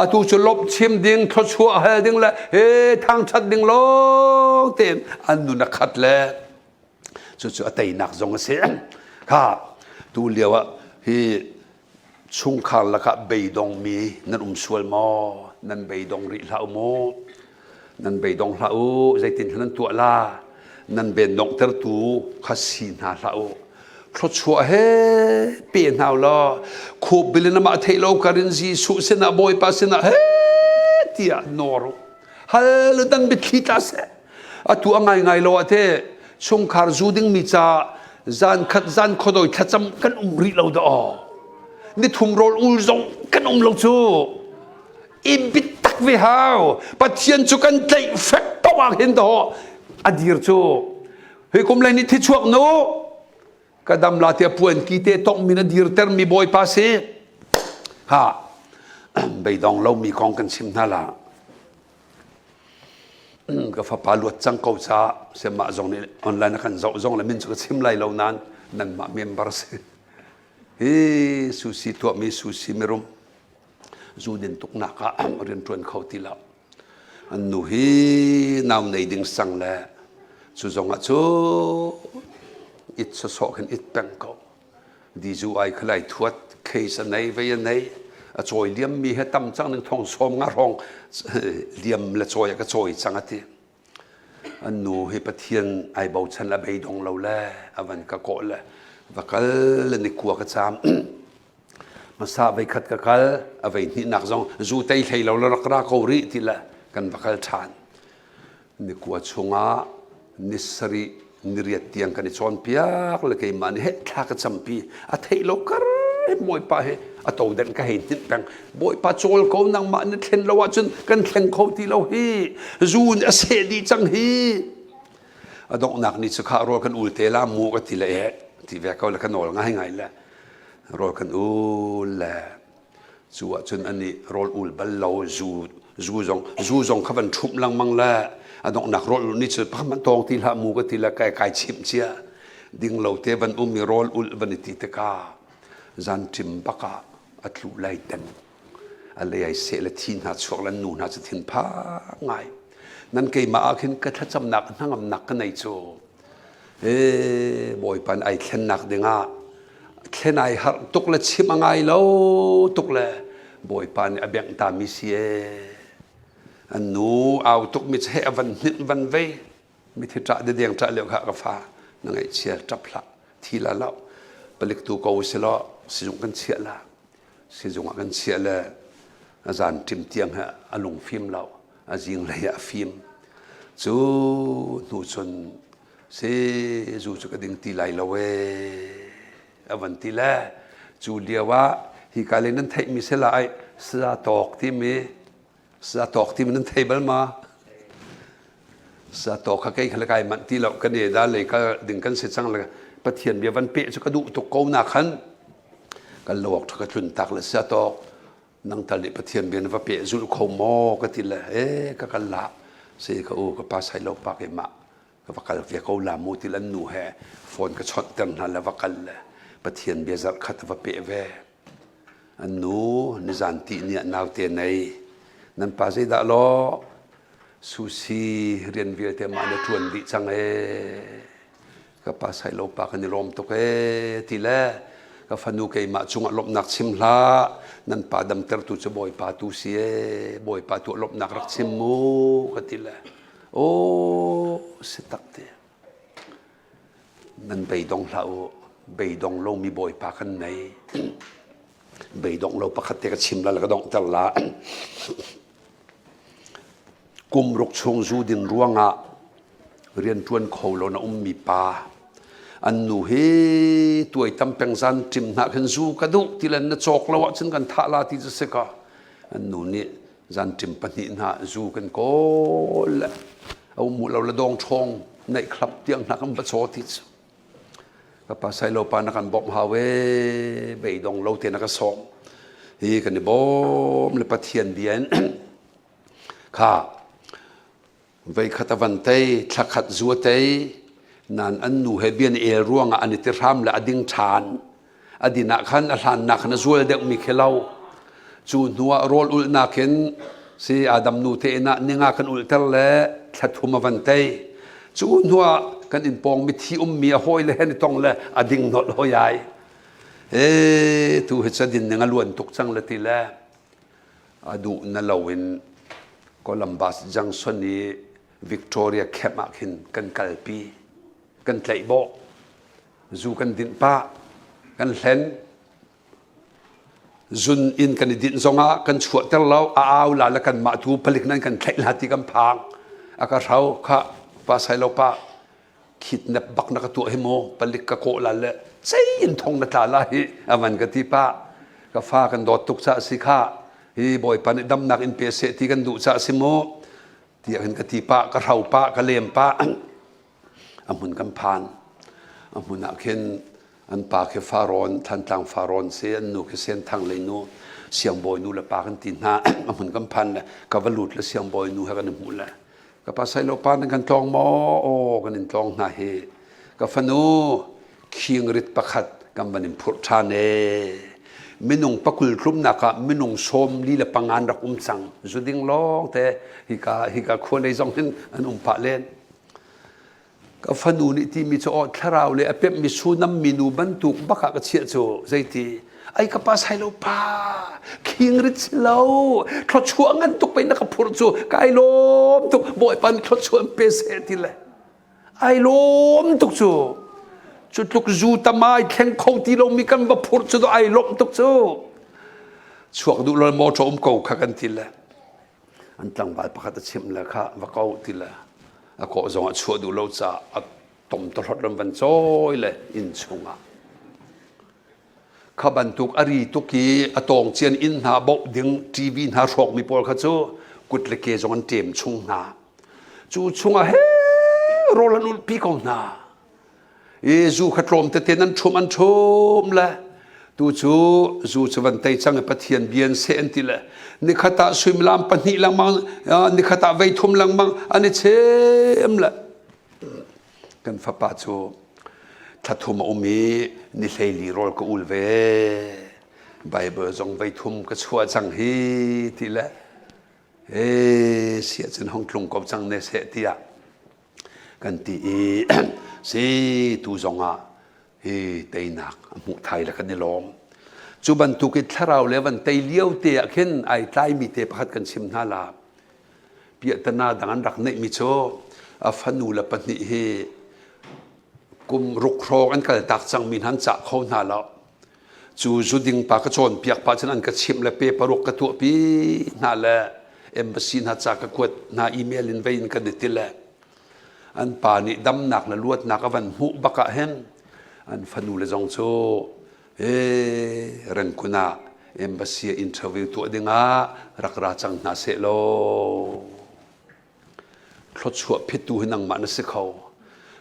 Atu cu lawmh chim ding, thluachuah hal ding le he thangṭhat ding lawng tein an nun a khat le cucu a teinak zong a si. Kha tu lio ah hi chungkhar lakah beidongmi nan um sual maw? Nan beidong rih hlah u mu. Nan beidong hlah u. Zeitin nan tuah la? Nan ben donghtertu kha si hna hlah u. Thluachuah he pe hna u law khup bil in amah theih lo karin Jesuh sinah Bawipa sinah he tiah nawr u. Hal dan biathli tla seh. Atu a ngaingai lo ah te chungkhar zu dingmi ca zan khat zan khuadoi thlacam kan um rih lo dah aw. Nithum rawl ul zong kan um lo cu. I bitak ve hau. Pathian cu kan tlaih fek to ah hin daw a dir cu. Hi kum lei nih thi chuak nu ka dam la tiah puan ki te tong min a dirter mi bawipa si. Ha beidong lo mi kong kan chim hna la. Ka fapa luat cang ko ca semah zong nih online a kan zoh zong le min cu ka chim lai lo nain nanmah member si. Hi susi tuahmi susi mirum zu din tuknak ah rian ṭuan kho ti lo. An nu hi nau nei ding sang le cu zong ah cu it sawsawh khin it peng ko. Dizu ai khalai thuat case a nei vei a nei a cawi liam mi he tam cang ning thong som nga rong liam le cawi ka cawi cang ati an nu hi pathian ai bochan la beidong lo le avan ka kawh le va kal le ni kua ka cham masa vei khat ka kal a vei hnih nak zong zu tei hlei lo la rak ra ko rih ti le kan va kal ṭhan Ni kua chungah ni sarih ni riat tiang kan i cawnpiak le keimah nih heh thla ka campi a theih lo kar bawipa he a todenh ka hei hninh peng bawipa cawl ko nangmah na thlen lo ahcun kan thleng kho ti lo hi zun a seh dih cang hi a donghnak ni cu kha rawl kan ul te la mu ka ti le eh ti ve ko le ka nawl ngai ngai le rawl kan ul le Cu ahcun anih rawl ul bal lo zu zu zong zu zong kha van ṭhumh lengmang le a donghnak rawl ul nih cun pakhat hmanh tawng ti hlah mu ka ti le kai kai chimh cia ding lo te van um i rawl ulh van i ti tikah zan ṭim bak ah a tlu lai teng a lei ai seh le thi hna chuak le nu hna cu thinphang ngai nan keimah ah khin ka thlacamnak hnangamnak ka nei cu ee Bawipa ai thlennak dingah thlen ai harh tuk le chim a ngai lo tuk le Bawipa nih a bengh ta mi si ee an nu au tuk mi he a van hninh van vei mithi ṭah dedeng ṭah lio kha ka fa na ngaihchia ṭap hlah thi la lo palik tu ko si law sizung kan chiah la sizung ah kan chiah le a zan ṭim tiang he a lung fim lo a zinglei ah a fim cu hnu cun si zu cu ka ding ti lai lo ee a van ti le cu lio ah hika le nan theihmi si lai sa tawk timi sa tawk timi nan thei bal ma sa tawk kha kei kha le kai manh ti lo kan e da lei kal ding kan si cang le pathian bia van pe cu ka duh tuk ko na khan kan lawak tha ka tlun tak le sa tawk nang tal nih Pathian bia na va peh zulh kho maw ka ti le e ka kal la si ka u ka pa sai lo pa keimah ka va kal ve ko la mu ti lan nu he phone ka chawnh ter hna le va kal le Pathian bia zarh khat va peh ve an nu nizan ti ni ah naute nei nan pa zeidah law susi rian vialte mah na ṭuan dih cang ee ka pa sailo pa kan i lawm tuk ee ti le ka fanu keimah cungah lawmhnak chim hlah nan pa damtertu cu bawipa tu si ee bawipa tu lawmhnak rak chim mu ka ti le aw si tak te nan beidong hlah u beidong lomi bawipa kan nei beidong lo pakhat te ka chim la le ka donghter la Kum ruk chung zu din ruangah rianṭuan kho lo na ummi pa. An nu hi tuaitam peng zan ṭim hna khin zu ka duh ti le na cawk lo ahcun kan thah la ti cu si ka. An nu nih zan ṭim pahnih hna zu kan kawl le a um lo le dawng ṭhawng neih khlap tiang hna kan va caw ti cu. Ka pa Sailo pa na kan bawmh hau ee beidong lo te na ka sawm. Hi kan i bawm le Pathian bia in kha Voikhat a van tei, thlakhat zu a tei, nain an nu he bia an el ruangah an i ti hram le a ding ṭhan. A din ah khan a hlannak khan a zual deuhmi khi lo. Cu hnuah rawl ulhnak in si Adam nu te inn ah ninga kan ulhter le thla thum a van tei. Cu hnuah kan inn pawng mithi ummi a hawile he an i tong le a ding nolh hoi ai. E tu hi ca din ning a luan tuk cang le ti le a duh na loin Columbus Junction i Victoria camp ah khin kan kalpi kan tlaih bawh zu kan dinh pah kan hlen zun in kan i dinh zongah kan chuahter lo a au la le kanmah tu palik nan kan thlaih la ti kan phang a ka hrau kha pa sai lo pa Kidnap bak na ka tuah hi mu palik ka kawh la le cei in thong na tla la hi avan ka ti pa ka fa kan dawt tuk ca si kha hi bawipa nih damnak in pe seh ti kan duh ca si mu tiah hin ka ti pa ka hrau pa ka lem pa a hmun kan phan a hmun ah khin an pa khi Farawn Thantlang Farawn si an nu khi Senthang lei nu siangbawi nu le pa kan ti hna a hmun kan phan le ka va lut le siangbawi nu he kan i hmuh le Ka pa Sailo pa nan kan tlawng maw? Aw kan in tlawng hna hi. Ka fanu khingrit pakhat kan van in phurh ṭhan ee. Minung pakul tlumnak ah minung sawm li le pangan rak um cang. Zuding lawng te hika hika khua lei zong hin an um pah len. Ka fanu nih timi cu aw thlarau le a pemhmi sunam minu bantuk bak ah ka chiah cu zeiti ai ka pa sai lo pa khingrit si lo thluachuah ngan tuk pei na ka phurh cu kai lawm tuk bawipa nih thluachuah pe seh ti le ai lawm tuk cu cu tluk zu tamai thleng kho ti lomi kan va phurh cu ai lawm tuk cu chuak duh lo motor um ko kha kan ti le An tlangval pakhat a chimh le kha va ko ti le a kawh zong a chuah duh lo caah a tom tohlot ram van cawi le inn chungah kha bantuk a ri tuk i a tawng cian inn hna boh ding TV hna hrawkmi pawl kha cu kut le ke zong an ṭem chung hna cu chungah he rawl an ulhpi ko hna I zu kha tlawm tete nan ṭhum an ṭhum le tu cu zu cu van tei cang i Pathian bia an seh an ti le nikhat ah suimilam pahnih lengmang nikhat ah vei thum lengmang an i chem le kan fapa cu thla thum a um i ni hleili rawl ka ul ve Bible zong vei thum ka chuah cang hi ti le e siah cun hong tlung ko cang ne seh tiah kan ti i si tu zongah hi teinak a hmuh thai le kan i lawm. Cu bantuk i thlarau le van tei lio te ah khin ai tlaimi te pakhat kan chim hna la. Piahtana dang an rak neihmi cu a fanu le pahnih hi kum ruk hrawng an kal tak cangmi hna an cah kho hna lo. Cu zuding pa ka cawnpiak pah cun an ka chimh le pe paruk ka tuahpi hna le embassy hna ca ka kuat hna email in vei in kan i ti le an pa nih damnak le luatnak a van hmuh bak ah hin an fanu le zong cu e Rangoon ah embassy interview tuah dingah rak ra cang hna seh law thluachuah phittu hi nangmah na si kho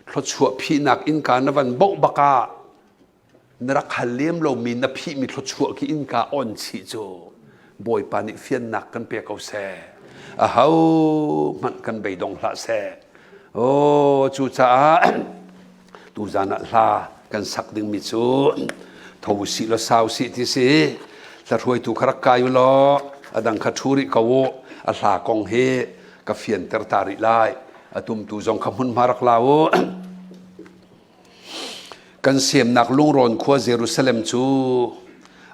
thluachuah phihnak innka na van boh bak ah Na rak hal lem lomi na phihmi thluachuah khi innka on chih cu Bawipa nih fiannak kan pe ko seh. Aho hmanh kan beidong hlah seh. Aw cucaah tuzan ah hla kan sak dingmi cu tho sih law sau sih ti si. Hla hruaitu kha rak kai u law a dang kha ṭhu rih ko u. A hla kong hi ka fianter ta rih lai. A tumtu zong kha hmunhma rak la u. Kan semnak lungrawn khua Jerusalem cu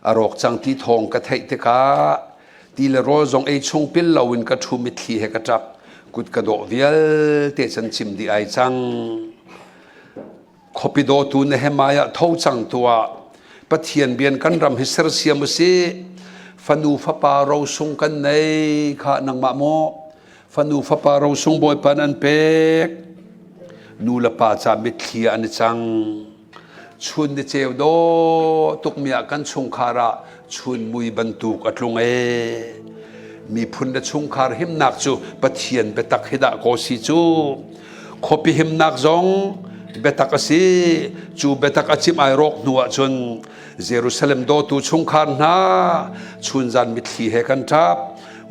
a rawk cang ti thawng ka theih tikah ti le rawl zong ei chung pil loin ka ṭhu mitthli he ka ṭap. Kut ka dawh vialte can cim dih ai cang. Khuapi dawtu Nehemiah tho cang tuah. Pathian bian kan ram hi sersiam usih. Fanu fapa rosung kan nei kha nangmah maw Fanu fapa rosung Bawipa an pek. Nu le pa ca mitthli ah an i cang. Chun ni ceu dawh tukmi ah kan chungkhar ah chun mui bantuk a tlung ee. Miphun le chungkhar himnak cu Pathian biatak hi dah kaw si cu. Khuapi himnak zong biatak a si. Cu biatak a cim ai rawk hnu ahcun Jerusalem dawtu chungkhar hna chunzan mitthli he kan ṭap.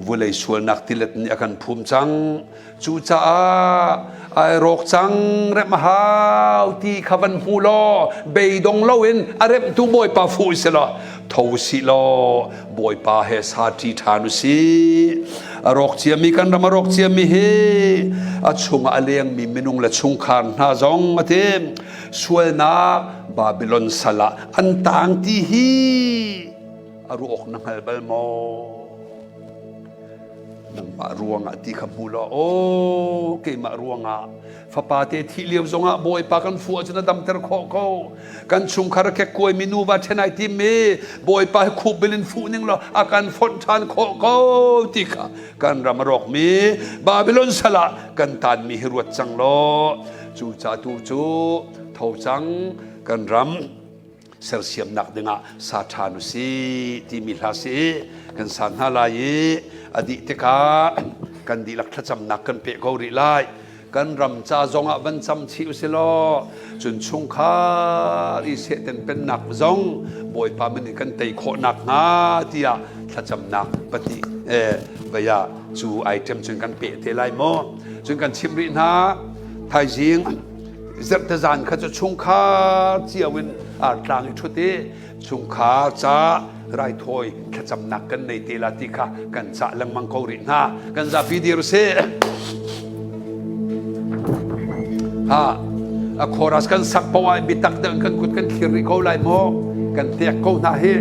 Vulei sualnak tilet nih a kan phum cang. Cucaah ai rawk cang remh a hau ti kha van hmu law beidong loin a remhtu Bawipa fuh si law tho sih law Bawipa he sa ṭi ṭhan u sih. A rawk ciami kan ram a rawk ciami hi a chungah a lengmi minung le chungkhar hna zong a ti sualnak Babylon sal ah an tang ti hi a ruah awk na hngal bal maw? Nangmah ruangah ti kha hmu law aw keimah ruangah fapa te thih lio zongah Bawipa kan fuh ahcun a damter khawh ko. Kan chungkhar a kekkuaimi nuva ṭhen ai timmi Bawipa hi khup bil in fuh ning law a kan fonh ṭhan khawh ko ti kha kan ram a rawkmi Babylon sal ah kan taanmi hi ruat cang law cucaah tu cu tho cang kan ram sersiamnak dingah sa ṭhan u si timi hla si kan sa hna lai i a dih tikah kan dihlak thlacamnak kan peh ko rih lai. Kan ram ca zongah van cam chih u si law cun chungkhar i sehten pennak zong Bawipa min in kan tei khawh nakhnga tiah thlacamnak pahnih vei ah cu item cun kan peh te lai maw. Cun kan chimh rih hna, thaizing zarhte zan kha cu chungkhar cio in artlang i ṭhut i chungkhar ca raithawi thlacamnak kan nei te la ti kha kan cah lengmang ko rih hna. Kan zapi dir usih. Ha a chorus kan sak poah ah bitak deuh in kan kut kan thlir rih ko lai maw? Kan tek ko hna hi.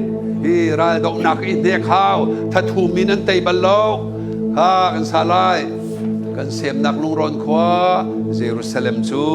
Hi raldohnak i hnek hau thathu min an tei bal lo. Ha kan sa lai. Kan semnak lungrawn khua Jerusalem cu.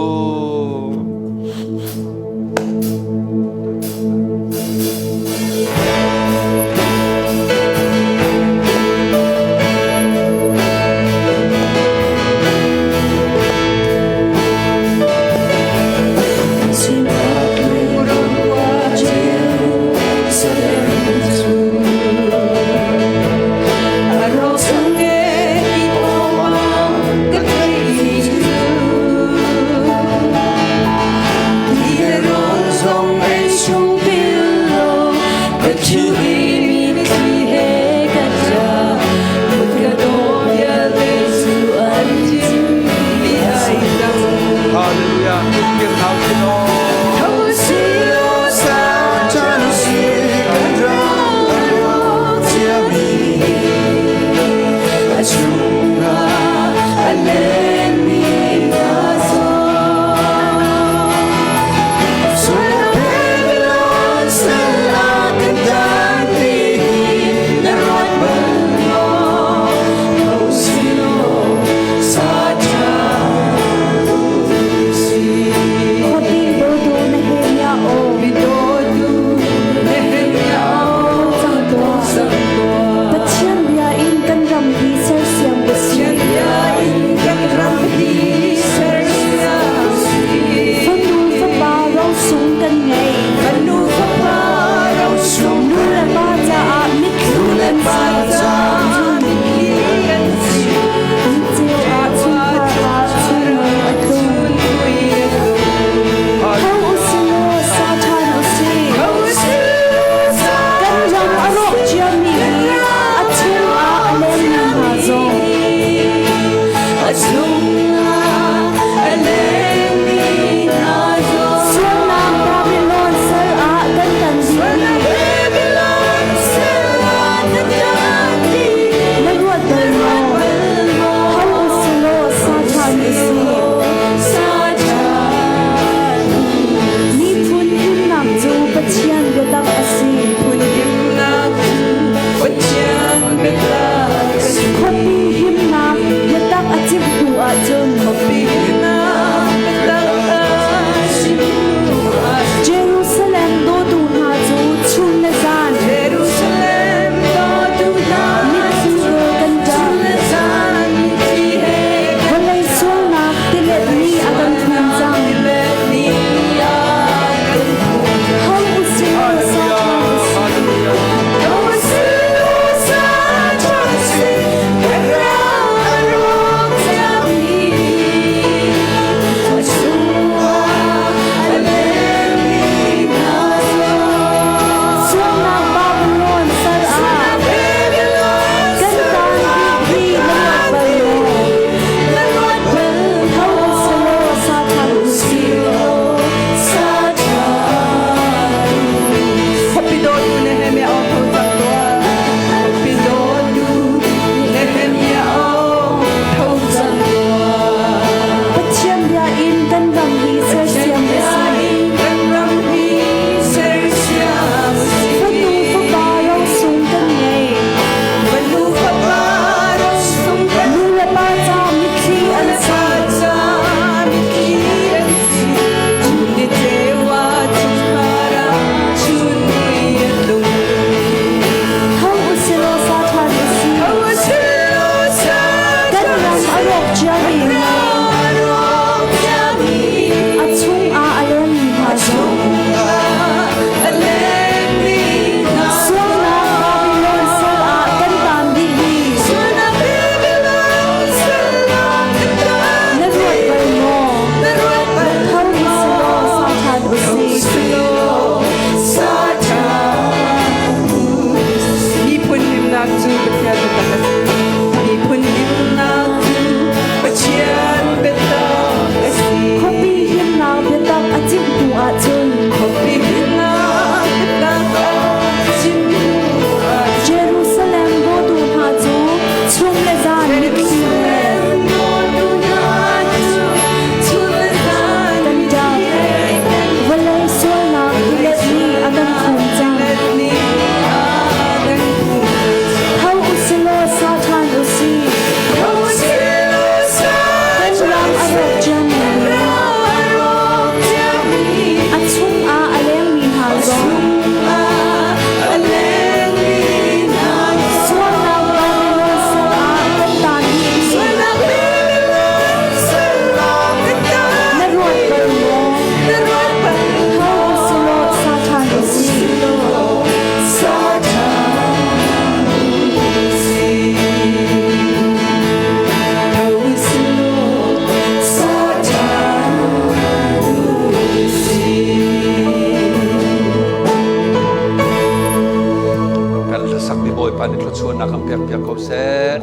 Thluachuahnak kan pekpiak ko seh.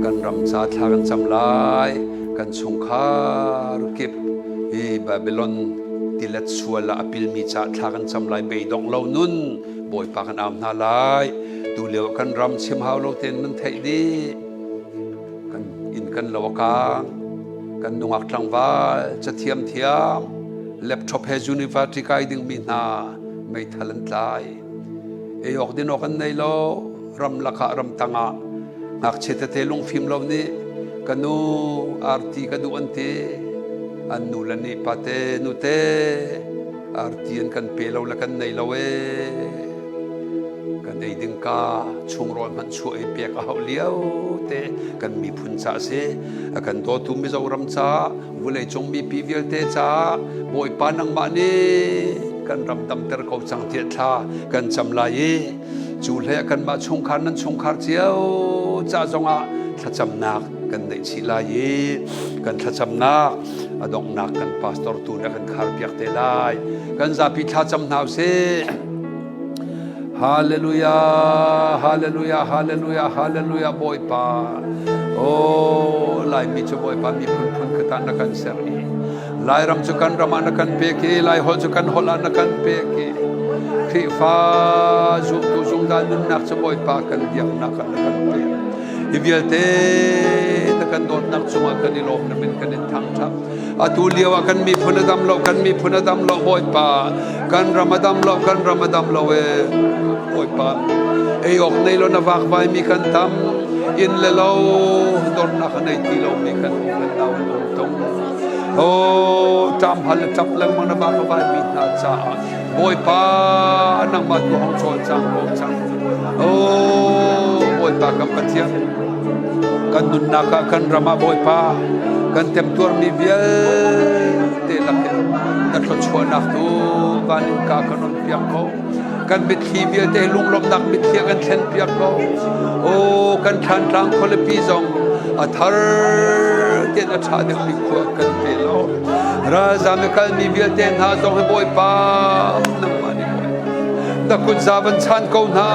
Kan ram ca thla kan cam lai. Kan chungkhar kip hi Babylon tilet sual ah a pilmi ca thla kan cam lai. Beidong lo nun Bawipa kan au hna lai. Tu lio kan ram chim hau lo tein nan theih dih. Kan inn kan lo a kang. Kan nungak tlangval cathiam thiam laptop he university kai dingmi hna meithal an tlai. Ei awk din awk an nei lo. Ram lakah ramtang ah ngakchia tete lungfim lo nih ka nu arti ka duh an ti. An nu le nih pate nute arti an kan pe lo le kan nei lo ee. Kan ei ding ka chungrawl hmanh chuah i pek a hauh lio te kan miphun ca a si. A kan dawtu Mizoram ca, vawleicung mipi vialte ca Bawipa nangmah nih kan ram damter ko cang tiah thla kan cam lai i cu hlei ah kanmah chungkhar nan chungkhar cio ca zongah thlacamnak kan neih chih lai i kan thlacamnak a donghnak kan pastor tu nih a kan kharpiak te lai. Kan zapi thlacam hna usih. Hallelujah, hallelujah, hallelujah, hallelujah, Bawipa. Oh, Laimi cu Bawipa miphun phun khat ah na kan ser i Lairam cu kan ram ah na kan pek i Laiholh cu kan holh ah na kan pek i Khrihfa zumtu zungzal nunnak cu Bawipa kan biaknak ah na kan pek. Hi vialte na kan dawtnak cungah kan i lawm na min kan in thangṭhat. Atu lio ah kan miphun a dam lo, kan miphun a dam lo, Bawipa. Kan ram a dam lo, kan ram a dam lo ee. Bawipa. Ei awk nei lo na vakvai mi kan tam. Inn le lo dornak a nei ti lo mi kan um kan nau an um tung. Oh, ṭam hal le ṭap lengmang na vakvai mi hna caah Bawipa nangmah tu hong cawl cang ko cang. Oh, Bawipa kan Pathian. Kan nunnak ah kan ram ah Bawipa kan temtuarmi vialte lakin na thluachuahnak tu van in ka kan on piak ko. Kan mitthli vialte lunglawmhnak mitthli ah kan thlen piak ko. Oh, kan thlantlang khualipi zong a thar tein a ṭha deuhmi khua kan pe lo. Ralzam i kalmi vialte hna zong hi Bawipa nangmah nih na kut za van chan ko hna.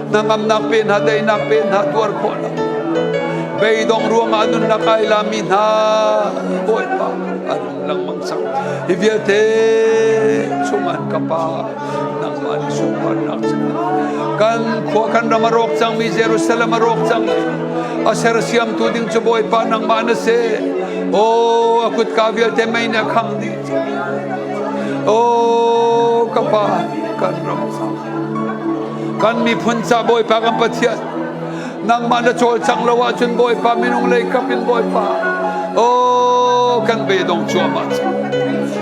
Hnangamnak pe hna, daihnak pe hna, tuar khawhnak. Beidong ruangah nunnak ai lami hna Bawipa an um lengmang cang. Hi vialte chung an ka pa nangmah nih sunparnak kan khua kan ram a rawk cangmi Jerusalem a rawk cangmi a sersiamtu ding cu Bawipa nangmah na si. Oh, a kutka vialte mei nih a khang dih. Oh, ka pa kan ram Kan miphun ca Bawipa kan Pathian nangmah na cawlcang lo ahcun Bawipa minung lei kap in Bawipa oh kan beidong cuahmah cang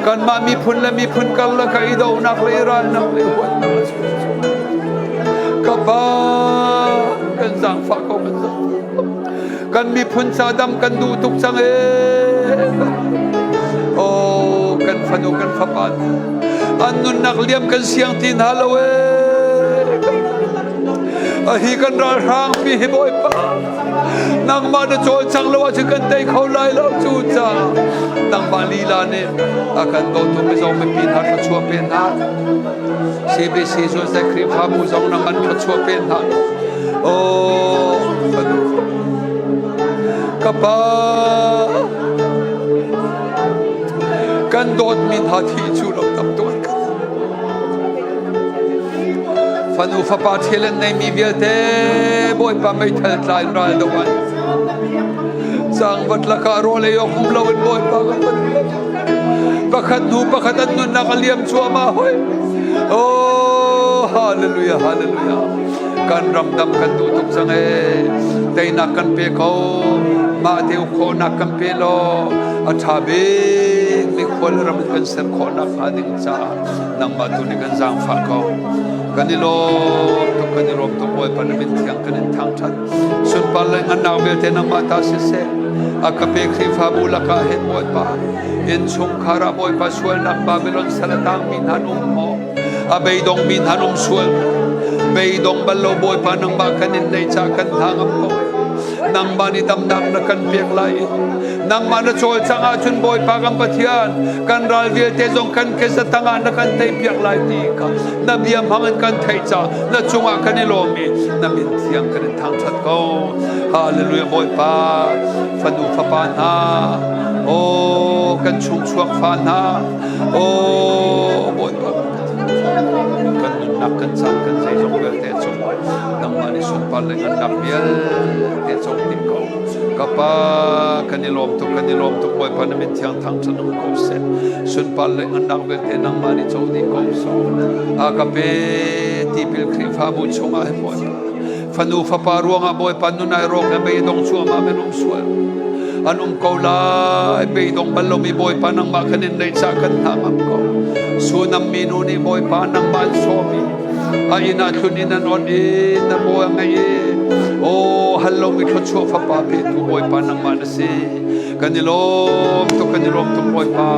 kanmah miphun le miphun karlak ah i donak le i ralnak le huatnak a chuak ka pa kan zaangfah ko kan zaangfah kan miphun ca dam kan duh tuk cang ee oh kan fanu kan fapa an nunnak liam kan siang ti hna lo ee a hi kan ralhrang pi hi bawipa nangmah na cawlcang lo ahcun kan tei kho lai lo cu ca nangmah lila nih a kan dawtu mizo mipi hna thluachuah pe hna CBC Zunzai Khrihfabu zong nang an thluachuah pe hna Oh, fanu ka pa kan dawtmi hna thi cu lo tam tuan kan fanu fapa thil an neimi vialte bawipa meithal tla in ral do an cangvat lakah rawl ei awk um lo in bawipa kan pakhat hnu pakhat an nunnak a liam cuahmah hoi oh hallelujah hallelujah Kan ramdang kan duh tuk cang ee. Teinak kan pe ko. Mah te uk khawhnak kan pe law a ṭha bik mi khual ram kan ser khawhnak hnga ding caah nangmah tu nih kan zaangfah ko. Kan i lawm tuk, kan i lawm tuk Bawipa na min thiang kan in thangṭhat. Sunpar le ngannak vialte nangmah ta siseh. A ka pe Khrihfabu lakah hin Bawipa innchungkhar ah Bawipa sualnak Babylon sal a tangmi hna an um maw? A beidongmi hna an um sual. Beidong bal lo Bawipa nangmah kan in nei ca kan hna ngam ko. Nangmah nih damnak na kan pek lai i. Nangmah na cawlcangh ahcun Bawipa kan Pathian, kan ral vialte zong kan keza tangah na kan teipiak lai ti kha na bia hmang in kan theih caah na cungah kan i lawm i na min thiang kan in thangṭhat ko. Hallelujah Bawipa, fanu fapa hna, oh kan chungchuak fa hna, oh Bawipa kan nunnak kan caan kan zeizong vialte cung nangmah nih sunpar le ngannak vialte cong ding ko. Ka pa kan i lawm tuk kan i lawm tuk Bawipa na min thiang thangṭhat um ko seh. Sunpar le ngannak vialte nangmah nih co dih ko sawh. A ka pe tipil Khrihfabu chungah hin Bawipa fanu fapa ruangah Bawipa nun ai rawk le beidong cuahmah men um sual an um ko lai beidong bal lomi Bawipa nangmah kan in neih cah kan hna ngam ko sunam mi nu nih Bawipa nangmah an sawm i a inn ah thlun in an on i na bawi a ngei i o hal lomi thluachuah fapa petu Bawipa nangmah na si kan i lawm tuk kan i lawm tuk Bawipa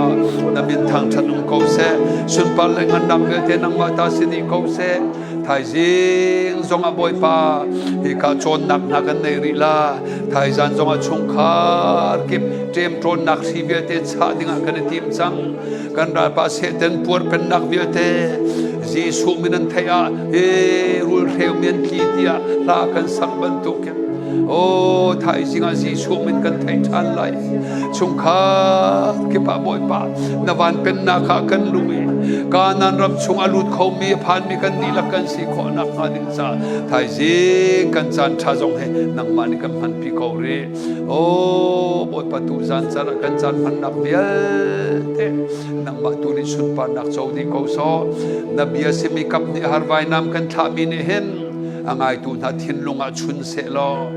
na min thangṭhat um ko seh sunpar le ngannak vialte nangmah ta si dih ko seh Thaizing zongah Bawipa hika cawnnak hna kan nei rih la. Thaizan zongah chungkhar kip ṭemṭawnnak hri vialte chah dingah kan i tim cang. Kan ralpa Satan puarpennak vialte Jesuh min an theih ah he rulhreu mi an tli tiah hla kan sak bantukin Oh, thaizing ah Jesuh min kan theih ṭhan lai. Chungkhar kip ah Bawipa na van pennak ah kan lung i Kanaan ram chung a lut khomi a phanmi kan dihlak kan si khawh nakhnga ding caah thaizing kan caan ṭha zong he nangmah nih kan hmanpi ko rih. Oh, Bawipa tu zan caan ah kan caan hmannak vialte nangmah tu nih sunparnak co dih ko sawh. Na bia simi kap nih har vainam kan thlahmi nih hin a ngaitu hna thinlung ah chun seh law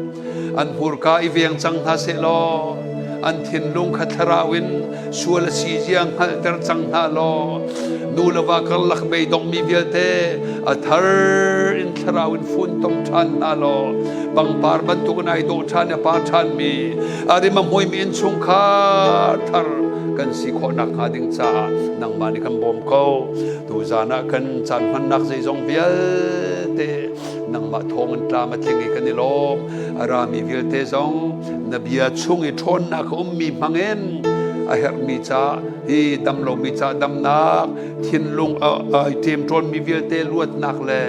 an hmurka i veng cang hna seh law an thinlung kha thlarau in sual a si zia hngalhter cang hna law nu le va karlak beidongmi vialte a thar in thlarau in funtom ṭhan hna law pangpar bantukin ai dawh ṭhan a par ṭhanmi a rim a hmuimi innchungkhar thar kan si khawh nakhnga ding caah nangmah nih kan bawm ko. Tuzan ah kan caan hmannak zeizong vialte nangmah thawng in tlam a tling i kan i lawm. A rami vialte zong na bia chung i ṭhawnnak a ummi hmangin a herhmi ca hi dam lomi ca damnak thinlung ai ṭemṭawnmi vialte luatnak le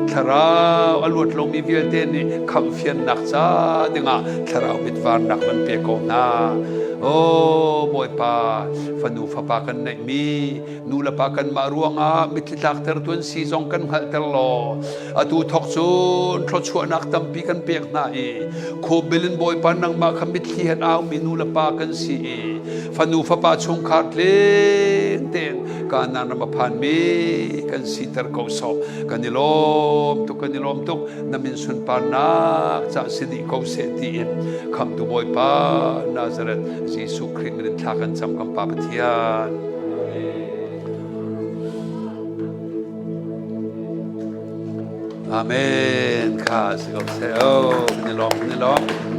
thlarau a luat lomi vialte nih khamhfiannak ca dingah thlarau mitvarnak van pe ko hna. Oh Bawipa fanu fapa kan neihmi nu le pa kanmah ruangah mitthli tlakter tu an si zong kan hngalhter law atu thok cun thluachuahnak tampi kan pek hna i khuabil in Bawipa nangmah kha mitthli he aumi nu le pa kan si i fanu fapa chungkhar tling tein Kanaan ram a phanmi kan siter ko sawh kan i lawm tuk kan i lawm tuk na min sunparnak ca si dih ko seh tiin khamtu Bawipa Nazareth Jesuh Khrih min in thla kan cam kan Pa Pathian. Amen. Kha si ko seh. Oh, kan i lawm, kan i lawm.